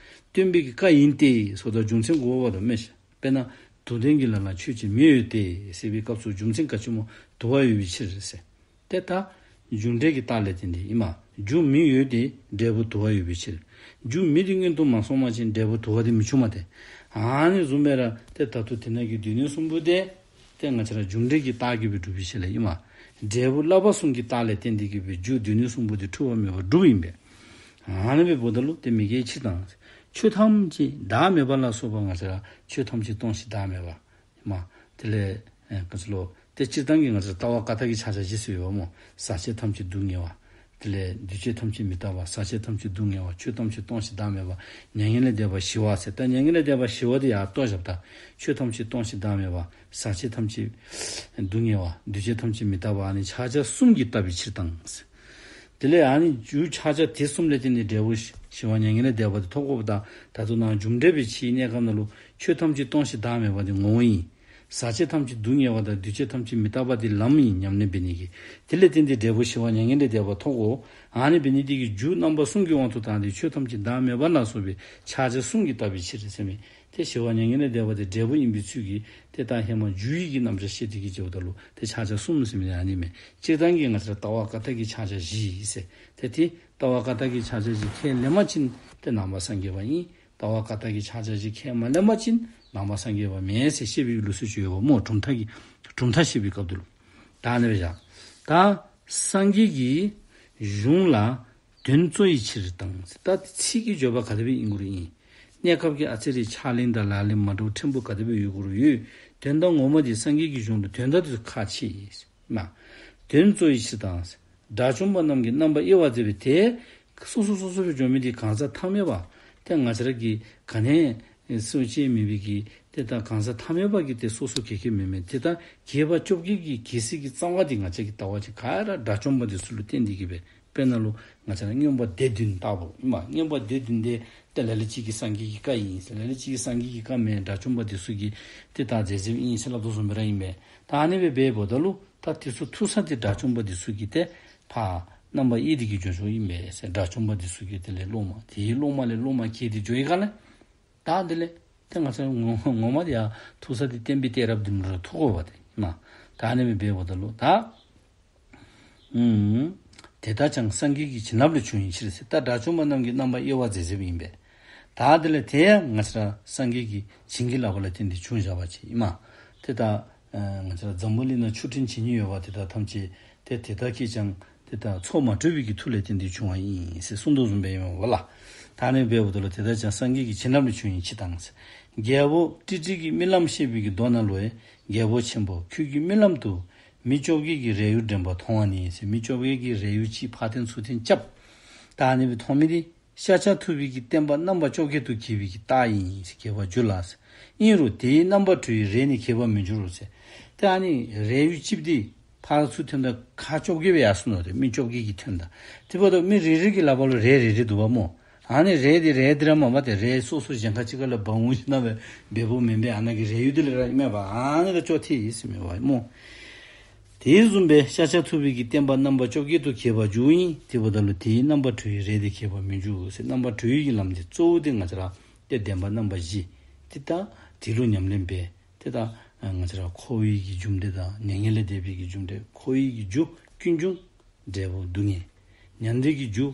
སྟོན་པའི་གི་བཀའ་ཡིན་ཏེ་ཟེརཝ་ད་རྒྱུ་མཚན་དགོ་པ་དང་མེད་ཤ། དཔེར་ན་དུ་ལྡན་གྱི་ལམ་ལ་ཆོས་ཀྱི་མེ་ཡོད་དེ་ཟེར་བའི་སྐབས་སུ་རྒྱུ་མཚན་ག་ཅི་སྨོ། དུ་བ་ཡོད་པའི་ཕྱིར་ཟེར། ཏེ་ད་རྒྱུ་འབྲས་ཀྱི་རྟགས་ལས་བརྟེན་ཏེ་ཨིན་མས། རྒྱུ་མེ་ཡོད་དེ་འབྲས་བུ་དུ་བ་ཡོད་པའི་ཕྱིར། རྒྱུ་མེ་དེ་མངོན་དུ་མ་སོང་པ་ཅིན་འབྲས་བུ་དུ་བ་དེ་མི་འབྱུང་མས་ཏེ། ཨ་ནི་བཟུམ་སྦེ་ར་ཏེ་ད་ལྟོ་དེ་ནང་གི་སྡེ་སྣོད་གསུམ་པོ་དེ་ཏེ་ང་བཅས་ར་རྒྱུ་འབྲས་ཀྱི་རྟགས་ཀྱིས་སྦེ་གྲུབ་པའི་ཕྱིར་ལས་ཨིན་མས། འབྲས་བུ་བསླབ་པ་གསུམ་གྱི་རྟགས་ལས་བརྟེན་ཏེ་གི་སྦེ་རྒྱུ་སྡེ་སྣོད་གསུམ་པོ་དེ་འཁྲུལ་བ་མེད་པར་གྲུབ་ཨིན་པས། ཨ་ནི་བའི་བོ་ད་ལུ་དེ་མི་དགེ་ཕྱིར་དང་། ཆོས་ཐམས་ཅད་བདག་མེད་པ་ལ་སོགས་པ་ང་ཚོ་ལ་ཆོས་ཐམས་ཅད་སྟོང་ཞིང་བདག་མེད་པ། མ། དེ་ལས་ཨེ་ག་ཚོད་ལོ། དེ་སྤྱིར་བཏང་གི་ང་ཚོ་ལྟ་བ་ཀ་དག་གི་ཕྱག་རྒྱ་བཞི་ཟེར་ཡོད་མོ། ཟག་བཅས་ཐམས་ཅད་སྡུག་བསྔལ་བ། དེ་ལས་འདུས་བྱས་ཐམས་ཅད་མི་རྟག་པ། ཟག་བཅས་ཐམས་ཅད་སྡུག་བསྔལ་བ། ཆོས་ཐམས་ཅད་སྟོང་ཞིང་བདག་མེད་པ། མྱ་ངན་ལས་འདས་པ་ཞི་བ་ཟེར། ད་མྱ་ངན་ལས་འདས་པ་ཞི་བ་དེ་ཡར་ལྟོ་བཞག་ད། ཆོས་ཐམས་ཅད་སྟོང་ཞིང་བདག་མེད་པ། ཟག་བཅས་ཐམས་ཅད་སྡུག་བསྔལ་བ། འདུས་བྱས་ཐམས་ཅད་མི་རྟག་པ། ཨ་ནི་ཕྱག་རྒྱ་གསུམ་གྱིས་བཏབ་པའི་ཕྱིར་དང་། དེ་ལས་ཨ་ནི་རྒྱུ་ཕྱག་རྒྱ་དེ་གསུམ་ལས་བརྟེན་ནས་འབྲས་བུ་ཞི་བ་མྱ་ངན་ལས་འདས་པ་དེ་ཐོབ་དགོས་པ་དང་། ད་དུང་ནང་རྒྱུ་འབྲས་པའི་ཕྱིའི་གནས་སྐབས་ནང་ལུ་ཆོས་ཐམས་ཅད་སྟོང་ཞིང་བདག་མེད་པ་དེ་ངོ་བོ་ཡིན། ཟག་བཅས་ཐམས་ཅད་སྡུག་བསྔལ་བ་དང་འདུས་བྱས་ཐམས་ཅད་མི་རྟག་པ་དེ་ལམ་ཡིན་ཉམས་ལེན་འབད་ནི་གི། དེ་ལས་བརྟེན་ཏེ་འབྲས་བུ་ཞི་བ་མྱ་ངན་ལས་འདས་པ་ཐོབ་དགོས། ཨ་ནི་འབད་ནི་དེ་གིས་རྒྱུ་རྣམ་པ་གསུམ་གྱི་དབང་དུ་བཏང་སྟེ་ཆོས་ཐམས་ཅད་བདག་མེད་པ་ལ་སོགས་པའི་ཕྱག་རྒྱ་གསུམ་གྱིས་བཏབ་པའི་ཕྱིར་ཟེར་མི། དེ་ཞི་བ་མྱ་ངན་ལས་འདས་པ་དེ་འབྲས་བུ་ཡིན་པའི་ཚུལ་གྱིས། དེ་ལྟར་ཧེ་མ་རྒྱུ་ཡི་གི་རྣམ་གཞག་བཤད་དེ་གི་བརྗོད་པ་ད་ལུ་དེ་ཕྱག་རྒྱ་གསུམ་ཟེར་མི་ཨ་ནི་མེད། སྤྱིར་བཏང་གི་ང་ཚོ་ལྟ་བ་ཀ་དག་གི་ཕྱག་རྒྱ་བཞི་ཟེར། དེ་དེ་ལྟ་བ་ཀ་དག་གི་ཕྱག་རྒྱ་བཞི་ཁས་ལེན་པ་ཅིན་དེ་ནང་པ་སངས་རྒྱས་པ་ཡིན། ལྟ་བ་ཀ་དག་གི་ཕྱག་རྒྱ་བཞི་ཁས་མ་ལེན་པ་ཅིན་ནང་པ་སངས་རྒྱས་པ་མེད་ཟེར་བཤད་པའི་ལུགས་སྲོལ་ཅིག་ཡོད་པ་མོ། གྲུབ་མཐའ་གི་གྲུབ་མཐའ་བཤད་པའི་སྐབས་དུ་ལུ། ད་ནི་བཞག་ད་སངས་རྒྱས་ཀྱི་གཞུང་ལ་དོན་གཙོ་ཡི་ཕྱིར་དང་། ད་ཚིག་གི་བརྗོད་པ་ག་དེ་སྦེ་ཡིན་དགོས་རེད་ཡིན། གནས་སྐབས་ཀྱི་ཨ་ཙི་རེ་ཕྱག་ལེན་དང་ལག་ལེན་མ་འདྲ་བ་ཕྲན་བུ་ག་དེ་སྦེ་ཡོད་དགོས་རེད་ཡོད། དོན་དག་ངོ་མ་དེ་སངས་རྒྱས་ཀྱི་གཞུང་ལ་དོན་དག་དེ་ཁག་ཆེ་ཡིན། མ། དོན་གཙོ་ཡི་ཕྱིར་དང་། དགྲ་བཅོམ་པ་རྣམས་ཀྱིས་རྣམ་པར་དབྱེ་བ་མཛད་པའི་དེ། སོ་སོ་སོ་སོ་སྦེ་འཇོག་མི་དེ་གང་ཟག་ཐ་མལ་པ། དེ་ང་བཅས་ར་གི་ག་ནས་སུ་ཅིག་མེད་པའི་གི་དེ་ད་གང་ཟག་ཐ་མལ་པ་གི་དེ་སོ་སོ་གེ་གེ་མེད་མེད་དེ་ད་རྒྱས་པ་བཅོ་བརྒྱད་ཀྱི་རྒྱལ་སྲས་ཀྱི་རྩ་བ་དེ་ང་བཅས་ཀྱི་ལྟ་བ་ཅིག་ག་ར་དགྲ་བཅོམ་པ་དེ་ཚུ་ལུ་བརྟེན་ཏེ་གི་སྦེ། དཔེར་ན་ལུ་ང་བཅས་ར་མངོན་པ་སྡེ་བདུན་ལྟ་བུ་ཨིན་མས། མངོན་པ་སྡེ་བདུན་དེ་ད་ལ་ལུ་ཅིག་གིས་སངས་རྒྱས་ཀྱི་བཀའ་ཡིན་ཟེར། ལ་ལུ་ཅིག་གིས་སངས་རྒྱས་ཀྱི་བཀའ་མེན། དགྲ་བཅོམ་པ་དེ་ཚུ་གིས་དེ་ད་མཛད་མཛདཔ་ཨིན་ཟེར་སླབ་དོ་བཟུམ་སྦེ་ར་ཨིན་པས། ད་ཨ་ནི་སྦེ་འབདཝ་ད་ལུ་ད་དེ་ཚུ་ཐུག་ས་དེ་དགྲ་བཅོམ་པ་དེ་ཚུ་གིས་དེ་ཕར་རྣམ་པར་དབྱེ་སྟེ་གི་འཇོག་འཇོགཔ་ཨིན་པས་ཟེར། དགྲ་བཅོམ་པ་དེ་ཚུ་གི་དེ་ལས་སློབ་མ། དེའི་སློབ་མ་ལས་སློབ་མ་གྱེས་ཏེ་འགྱོ་ཡི་ག་ལས། ད་དེ་ལས་དེ་ང་བཅས་ངོ་ངོ་མ་དེ་ཡང་ཐུག་ས་དེ་བསྟན་པའི་གཏད་རབས་བདུན་ལུ་ཐུག་དགོ་པ་དེ་ཨིན་མས། ད་ཨ་ནི་སྦེ་འབདཝ་ད་ལུ་ད། ཨུམ། དེ་དག་ཀྱང་སངས་རྒྱས་ཀྱི་བྱིན་རླབས་ལས་བྱུང་བའི་ཕྱིར་ཟེར། ད་དགྲ་བཅོམ་པ་རྣམས་ཀྱིས་རྣམ་པར་དབྱེ་བ་མཛད་མཛདཔ་ཨིན་པས། ད་དེ་ལས་དེ་ཡང་ང་བཅས་ར་སངས་རྒྱས་ཀྱི་བྱིན་གྱིས་བརླབས་པ་ལ་བརྟེན་ཏེ་བྱུང་བཞག་པ་ཅིག་ཨིན་མས། དེ་ད་ང་བཅས་ར་འཛམ་བུ་གླིང་ན་མཆོག་སྤྲུལ་ཇི་སྙེད་ཡོད་པ་དེ་དག་ཐམས་ཅད་དེ་དེ་དག་གིས་ཀྱང་དེ་ད་ཚོགས་མ་གྲུབ་པའི་གི་མཐུ་ལས་བརྟེན་ཏེ་བྱུང་བ་ཨིན་ཟེར་གསུངས་དོ་བཟུམ་སྦེ་ཨིན་མས་པ་ལགས། ད་ཨ་ནི་འབདཝ་ད་ལུ་དེ་དག་ཀྱང་སངས་རྒྱས་ཀྱི་བྱིན་རླབས་ལས་བྱུང་བའི་ཕྱིར་དང་ཟེར། རྒྱལ་པོ་ཀྲི་ཀྲི་གི་རྨི་ལམ་བཤད་པའི་གི་མདོ་ནང་ལུ། རྒྱལ་པོ་ཆེན་པོ་ཁྱོད་ཀྱི་རྨི་ལམ་དུ། མི་བཅོ་བརྒྱད་ཀྱིས་རས་ཡུག་འདྲེན་པ་མཐོང་བ་ནི་ཟེར། མི་བཅོ་བརྒྱད་ཀྱིས་རས་ཡུག་གཅིག་ཕར་འཐེན་ཚུར་འཐེན་རྐྱབ། ད་ཨ་ནི་སྦེ་མཐོང་མི་དེ། ཤཱཀྱ་ཐུབ་པའི་གི་བསྟན་པ་རྣམ་པ་བཅོ་བརྒྱད་དུ་གྱེས་པའི་གི་རྟགས་ཨིན་ཟེར། གྱེས་པར་འགྱུར་ལ་ཟེར། ཨིན་རུང་དེའི་རྣམ་པར་གྲོལ་བའི་རས་ནི་གྱེས་པར་མི་འགྱུར་རོ་ཟེར། ད་ཨ་ནི་རས་ཡུག་གཅིག་དེ་ཕར་ཚུར་འཐེན་ད་ཁག་བཅོ་བརྒྱད་སྦེ་ཡར་སོང་ནུག་ཏེ། མི་བཅོ་བརྒྱད་ཀྱིས་འཐེན་ད། དེ་འབདཝ་ད་མི་རེ་རེ་གི་ལག་པ་ལུ་རས་རེ་རེ་འདུག་པ་སྨོ། ཨ་ནི་རས་དེ་རས་དེ་ར་མ་པ་དེ་རས་སོ་སོ་གཞན་ཁ་ཅིག་ཁ་ལས་འབག་འོང་ཞིནམ་ལས་འབདཝ་མེན་པས། ཨ་ནཱ་གི་རས་ཡུག་དེ་ལས་ར་ཨིན་མས་པ། ཨ་ནི་ད་ཅོག་འཐད་ཡི་ཟེར་མས་པ་སྨོ། དེ་བཟུམ་སྦེ་ཤཱཀྱ་ཐུབ་པའི་གི་བསྟན་པ་རྣམ་པ་བཅོ་བརྒྱད་དུ་གྱེས་པར་འགྱུར་ཨིན། དེ་འབདཝ་ད་ལུ་དེའི་རྣམ་པར་གྲོལ་བའི་རས་དེ་གྱེས་པར་མི་འགྱུར་ཟེར། རྣམ་པར་གྲོལ་བའི་གི་ལམ་དེ་གཙོ་བོ་དེ་ང་བཅས་ར་དེ་བདེན་པ་རྣམ་པ་བཞི། དེ་ད་དེ་ལུ་ཉམས་ལེན་འབད། དེ་ད་ང་བཅས་ར་འཁོར་བའི་གི་རྒྱུ་འབྲས་དང་མྱ་ངན་ལས་འདས་པའི་གི་རྒྱུ་འབྲས། འཁོར་བའི་གི་རྒྱུ་ཀུན་འབྱུང་འབྲས་བུ་སྡུག་བསྔལ། མྱང་འདས་ཀྱི་རྒྱུ་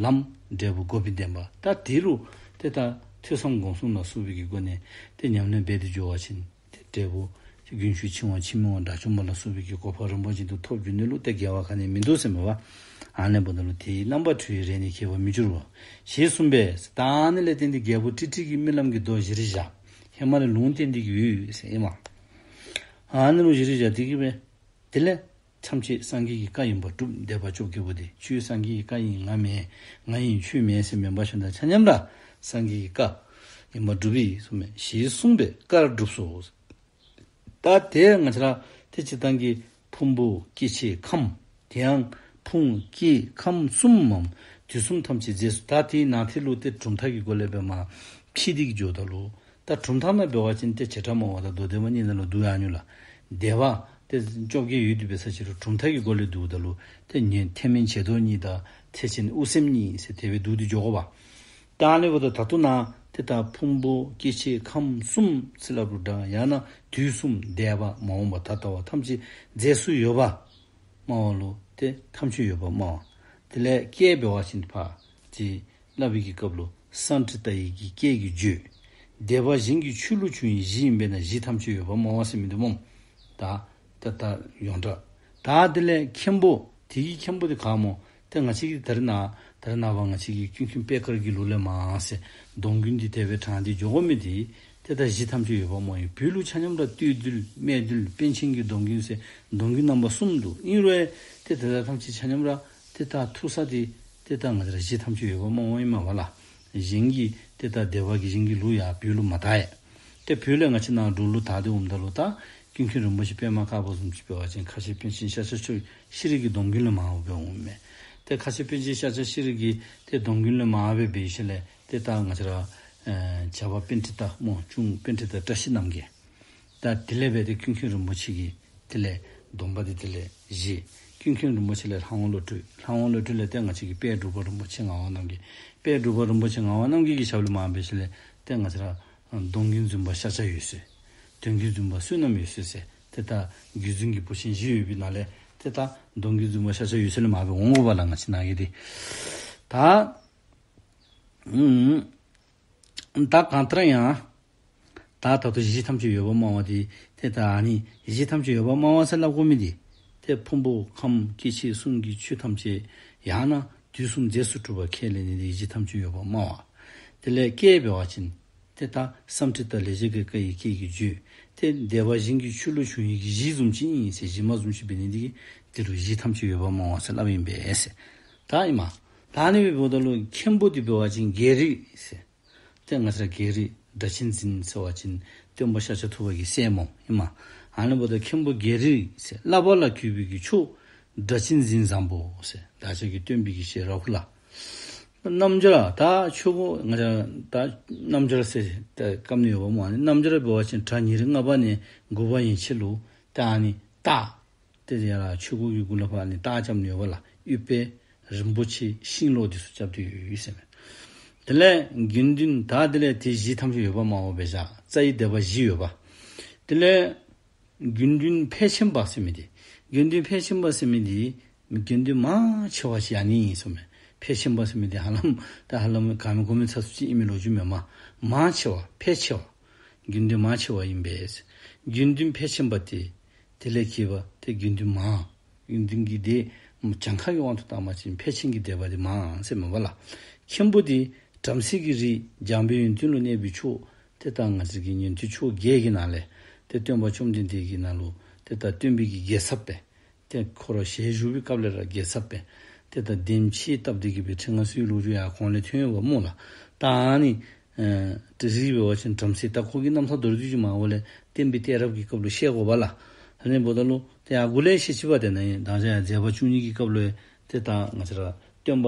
ལམ་འབྲས་བུ་འགོག་པའི་བདེན་པ། ད་དེ་ལུ་དེ་ད་ཐོས་བསམ་སྒོམ་གསུམ་ལ་སོགས་པའི་གི་སྒོ་ནས་དེ་ཉམས་ལེན་འབད་དེ་འགྱོ་བ་ཅིན་དེ་འབྲས་བུ་རྒྱུན་ཞུགས་འཆིང་བ་འཆིང་མི་འོང་དགྲ་བཅོམ་པ་ལ་སོགས་པའི་གི་གོ་འཕང་རིན་པོ་ཆེ་དེ་ཐོབ་འགྱོ་ནི་ལུ་དེ་འགལ་བ་ག་ནི་མིན་འདུག་ཟེར་མས་པ། ཨ་ནི་འབདཝ་ད་ལུ་དེའི་རྣམ་པར་གྲོལ་བའི་རས་ནི་གྱེས་པར་མི་འགྱུར་རོ། ཞེས་གསུངས་པས། ད་ཨ་ནི་ལས་བརྟེན་ཏེ་རྒྱལ་པོ་ཀྲི་ཀྲི་གི་རྨི་ལམ་གྱི་མདོ་གཞིར་བཞག། ཧེ་མ་ལས་ལུང་བསྟན་ཏེ་གི་ཡོད་ཟེར་ཨིན་མས། ཨ་ནི་ལུ་གཞིར་བཞག་སྟེ་གི་སྦེ། དེ་ལས་ཐམས་ཅད་སངས་རྒྱས་ཀྱི་བཀའ་ཡིན་པར་སྒྲུབ། འདས་པ་བཅོ་བརྒྱད་པོ་དེ། ཆོས་སངས་རྒྱས་ཀྱི་བཀའ་ཡིན་ང་མེན། ང་ཡིན་ཆོས་མེན་ཟེར་མེན་པར་ཞུ་ན་ཆ་མཉམ་ར་སངས་རྒྱས་ཀྱི་བཀའ་ཡིན་པར་སྒྲུབ་པས་གསུངས་མས། ཞེས་གསུངས་པས་བཀའ་སྒྲུབས་སོ། ད་དེ་ང་བཅས་ར་དེ་སྤྱིར་བཏང་གི་ཕུང་པོ་སྐྱེ་མཆེད་ཁམས། དེ་ཡང་ཕུང་སྐྱེ་ཁམས་གསུམ་མམ་དུས་གསུམ་ཐམས་ཅད་རྫས་སུ། ད་དེའི་ནང་དེ་ལུ་དེ་གྲུབ་མཐའ་གི་སྒོ་ལས་སྦེ་མར་ཕྱེ་སྟེ་གི་འགྱོཝ་ད་ལུ། ད་གྲུབ་མཐའ་ནང་འབད་བ་ཅིན་ཏེ་བྱེ་བྲག་སྨྲ་བ་དང་མདོ་སྡེ་པ་གཉིས་ནང་ལུ་འདུ་ཡང་ནུག་ལགས། སྡེ་པ་ཏེ་བཅོ་བརྒྱད་ཡོད་དེ་འབད་ས་ཅིག་རུང་གྲུབ་མཐའ་གི་སྒོ་ལས་འདུཝ་ད་ལུ་ཏེ་ཉན་ཐེག་དམན་བྱེ་བྲག་གཉིས་དང་ཐེག་ཆེན་དབུ་སེམས་གཉིས་ཟེར་དེ་སྦེ་འདུ་སྟེ་འགྱོ་དགོ་པ། ད་ཨ་ནི་འབདཝ་ད་ད་ལྟོ་ནཱ་ཏེ་ད་ཕུང་པོ་སྐྱེ་མཆེད་ཁམས་གསུམ་ཟེར་སླབ་རུང་འདྲ། ཡང་ན་དུས་གསུམ་འདས་པ་མ་འོངས་པ་ད་ལྟ་བ་ཐམས་ཅད་རྫས་སུ་ཡོད་པ། སྨྲ་བ་ལུ་ཏེ་ཐམས་ཅད་ཡོད་པར་སྨྲ་བ། དེ་ལས་སྐད་འབད་བ་ཅིན་ཕར་ཏེ་སླབ་པའི་གི་སྐབས་ལུ་སཾ་སྐྲྀ་ཏ་ཡི་གི་སྐད་ཀྱིས་བརྗོད། སྡེ་པ་གཞན་གྱི་ཆོས་ལུགས་བྱུང་བའི་གཞི་ཨིན་པས་ན་གཞི་ཐམས་ཅད་ཡོད་པར་སྨྲ་བ་ཟེར་མི་འདུག་སྨོ། ད་ད་ད་ཡོངས་གྲགས། ད་དེ་ལས་མཁན་པོ་དེ་གི་མཁན་པོ་དེ་ག་སྨོ། དེ་ང་ཅིག་གིས་ད་རེས་ནངས་ད་རེས་ནངས་པ་ང་ཅིག་གིས་ཀུན་མཁྱེན་པད་དཀར་གྱི་ལུགས་ལས་མར་ཟེར་སྡོམ་རྒྱུན་འདི་དེ་བས་དྲངས་ཏེ་འཇོག་གོ་མི་དེ། དེ་ལྟར་གཞི་ཐམས་ཅད་ཡོད་པར་སྨྲ་བ་ཡིན། བོད་ལུགས་ཆ་མཉམ་ར་སྟོད་འདུལ་སྨད་འདུལ་པཎ་ཆེན་གྱི་སྡོམ་རྒྱུན་ཟེར་སྡོམ་རྒྱུན་རྣམ་པ་གསུམ་འདུག་ཨིན་རུང་དེ་དེ་དག་ཐམས་ཅད་ཆ་མཉམ་ར་དེ་ལྟར་ཐུག་ས་དེ་དེ་ལྟར་ང་ཚོ་ར་གཞི་ཐམས་ཅད་ཡོད་པར་སྨྲ་བ་ཡིན་མ་བ་ལ། གཞན་གྱི་དེ་ལྟར་སྡེ་པ་གི་གཞན་གྱི་ལུགས་ཡང་བོད་ལུགས་མ་དར་ཡས། དེ་བོད་ལས་ང་ཅིག་ནང་འབྲུག་ལུགས་དར་ཏེ་འོངམ་ད་ལུ་ད་ཀུན་མཁྱེན་རིན་པོ་ཆེ་པདྨ་དཀར་པོ་བཟུམ་ཅིག་འབད་བ་ཅིན་ཁ་ཆེ་པཎ་ཆེན་ཤཱཀྱ་མཆོག་ཤེས་རིག་གི་སྡོམ་རྒྱུན་ལས་མར་འོང་བས་འོང་མས། དེ་ཁ་ཆེ་པཎ་ཆེན་ཤཱཀྱ་ཤེས་རིག་གི་དེ་སྡོམ་རྒྱུན་ལས་མར་འབད་འབད་ཞིནམ་ལས་དེ་ད་ང་ཅིག་ར་ཨ་བྱ་བ་པཎྜི་ཏ་སྨོ། གཅུང་པཎྜི་ཏ་བཀྲ་ཤིས་རྣམ་རྒྱལ། ད་དེ་ལས་འབད་དེ་ཀུན་མཁྱེན་རིན་པོ་ཆེ་གིས་དེ་ལས་སྡོམ་པ་དེ་དེ་ལས་བཞེས། ཀུན་མཁྱེན་རིན་པོ་ཆེ་ལས་ལྷ་དབང་བློ་གྲོས། ལྷ་དབང་བློ་གྲོས་ལས་དེ་ང་ཅིག་གི་དཔལ་འབྲུག་པ་རིན་པོ་ཆེ་ངག་དབང་རྣམ་རྒྱལ། དཔལ་འབྲུག་པ་རིན་པོ་ཆེ་ངག་དབང་རྣམ་རྒྱལ་གྱི་ཞབས་ལས་མར་འབད་ཞིནམ་ལས་དེ་ང་ཅིག་ར་སྡོམ་རྒྱུན་འཛིན་པ་ཤཱཀྱ་འོད་ཟེར། དོན་རྒྱུན་འཛིན་པ་བསོད་ནམས་འོད་ཟེར་ཟེར་དེ་ལྟར་རྒྱུད་འཛིན་གྱི་བུ་ཆེན་བཞི་ཡོད་པའི་ནང་ལས་དེ་ལྟར་སྡོམ་རྒྱུན་འཛིན་པ་ཤཱཀྱ་འོད་ཟེར་ལས་མར་འབད་འོང་དགོ་པ་ལ་ང་ཅིག་ནང་གི་དེ། ད་ཨུམ། ད་གང་ལྟར་ཡང་། ད་ད་ལྟོ་གཞི་ཐམས་ཅད་ཡོད་པར་སྨྲ་བ་དེ་དེ་ལྟར་ཨ་ནི་གཞི་ཐམས་ཅད་ཡོད་པར་སྨྲ་བ་ཟེར་སླབ་དགོ་མི་དེ། དེ་ཕུང་པོ་ཁམས་སྐྱེ་མཆེད་གསུམ་གྱི་ཆོས་ཐམས་ཅད་ཡང་ན་དུས་གསུམ་རྫས་སུ་གྲུབ་པ་ཁས་ལེན་ནི་དེ་གཞི་ཐམས་ཅད་ཡོད་པར་སྨྲ་བ། དེ་ལས་སྐྱེས་འབད་བ་ཅིན། དེ་ལྟར་བསམ་གཏན་དང་ལེགས་སྦྱར་གྱི་བཀའ་ཡི་སྐད་ཀྱིས་བརྗོད། དེ་སྡེ་པ་གཞན་གྱི་ཆོས་ལུགས་བྱུང་ཡུལ་གྱི་གཞི་བཟུམ་ཅིག་ཨིན་ཟེར་གཞི་མ་བཟུམ་ཅིག་འབད་ནི་དེ་གིས་དེ་རུ་གཞི་ཐམས་ཅད་ཡོད་པར་སྨྲ་བ་ཟེར་སླབ་ཨིན་པས་ཟེར། ད་ཨིན་མས། ད་ཨ་ནི་འབདཝ་ད་ལུ་མཁན་པོ་དེ་འབད་བ་ཅིན་རྒྱལ་རིགས་ཟེར། དེ་ང་ཅིག་ར་རྒྱལ་རིགས་སྒྲ་གཅན་འཛིན་ཟེར་བ་ཅིན་སྟོན་པ་ཤཱཀྱ་ཐུབ་པ་གི་སྲས་མོ་ཨིན་མས། ཨ་ནི་འབདཝ་ད་མཁན་པོ་རྒྱལ་རིགས་ཟེར་བསླབ་པ་ལ་གུས་པའི་གི་མཆོག་སྒྲ་གཅན་འཛིན་བཟང་པོ་ཟེར་བདག་ཅག་གི་སྟོན་པའི་གི་སྲས་རཱ་ཧུ་ལ། རྣམ་སྦྱར་ད་ཆོས་སྐོར་ང་ཅིག་ད་རྣམ་སྦྱར་ཟེར་ད་སྐབས་ནས་ཡོད་པ་སྨོ། ཨ་ནི་རྣམ་སྦྱར་འབད་བ་ཅིན་གྲྭ་ཉེར་ལྔ་པ་ནས་དགུ་པ་ཡན་ཆད་ལུ་ད་ཨ་ནི་རྟགས། དེ་ཡ་ལ་ཆོས་སྐོར་གྱི་མགུ་ལ་ཕར་ཨ་ནི་རྟགས་རྐྱབ་ནི་ཡོད་པ་ལ་ཨུཏྤལ། རིན་པོ་ཆེ། ཤིང་ལོ་དེ་ཚུ་རྐྱབ་སྟེ་ཡོད་ཡོད་ཟེར་མས། དེ་ལས་དགེ་འདུན་ད་དེ་ལས་དེ་གཞི་ཐམས་ཅད་ཡོད་པར་སྨྲ་བ་འབད་བཞག་རྩ་བའི་སྡེ་པ་བཞི་ཡོད་པ། དེ་ལས་དགེ་འདུན་ཕལ་ཆེན་པ་ཟེར་མི་དེ། དགེ་འདུན་ཕལ་ཆེན་པ་ཟེར་མི་དེ། དགེ་འདུན་མང་ཆེ་བ་ཞིག་ཨ་ནི་ཨིན་ཟེར་མས། ཕལ་ཆེན་པ་ཟེར་མི་དེ་ཧ་ལམ་ད་ཧ་ལམ་ག་མི་གོ་མི་ཚ་སུ་ཅིག་ཨིན་མི་ལོ་རྒྱུས་མེད་མས། མང་ཆེ་བ་ཕལ་ཆེ་བ། དགེ་འདུན་མང་ཆེ་བ་ཨིན་པས། དགེ་འདུན་ཕལ་ཆེན་པ་དེ། དེ་ལས་གྱེས་པ་དེ་དགེ་འདུན་མང་། དགེ་འདུན་གྱི་སྡེ་གྱངས་ཁ་གི་དབང་དུ་བཏང་བ་ཅིན་ཕལ་ཆེན་གྱི་སྡེ་པ་དེ་མང་ཟེར་མས་པ་ལ། མཁན་པོ་དེ་བྲམ་ཟེ་གི་རིགས་འཇམ་དཔལ་ཡོན་ཏན་ལུ་གནས་པའི་མཆོག་དེ་ལྟར་ང་ཅིག་གི་ཉན་ཐོས་མཆོག་བརྒྱད་ཀྱི་ནང་ལས་དེ་སྟོན་པ་བཅོམ་ལྡན་འདས་ཀྱི་ནང་ལུ་དེ་ལྟར་སྟོན་པའི་གི་རྒྱལ་ཚབ་པས། དེ་ཁོ་ར་ཞལ་བཞུགས་པའི་སྐབས་ལས་ར་རྒྱལ་ཚབ་པས། དེ་ལྟར་གདན་ཕྱེ་བཏབ་སྟེ་གི་སྦེ་ཁྲི་མངའ་གསོལ་ལོ་རྒྱུས་ཡང་གོང་ལས་ཐོན་ཡོད་པ་སྨོ་ལགས། ད་ཨ་ནི་ཨ་དེ་རིགས་འབད་བ་ཅིན་བྲམ་ཟེ་ད་ཁོ་གི་རྣམ་ཐར་མདོར་བསྡུས་ཅིག་མ་འོ་ལས་བསྟན་པའི་གཏད་རབས་ཀྱི་སྐབས་ལུ་བཤད་དགོ་པ་ལགས། ཨ་ནི་འབདཝ་ད་ལུ་དེ་ཡང་འགོ་ལས་བཤད་ཅི་པ་དེ་ནང་ཨིན། ད་ཆ་ཡང་མཛད་པ་བཅུ་གཉིས་ཀྱི་སྐབས་ལུ་དེ་ད་ང་བཅས་ར་སྟོན་པ་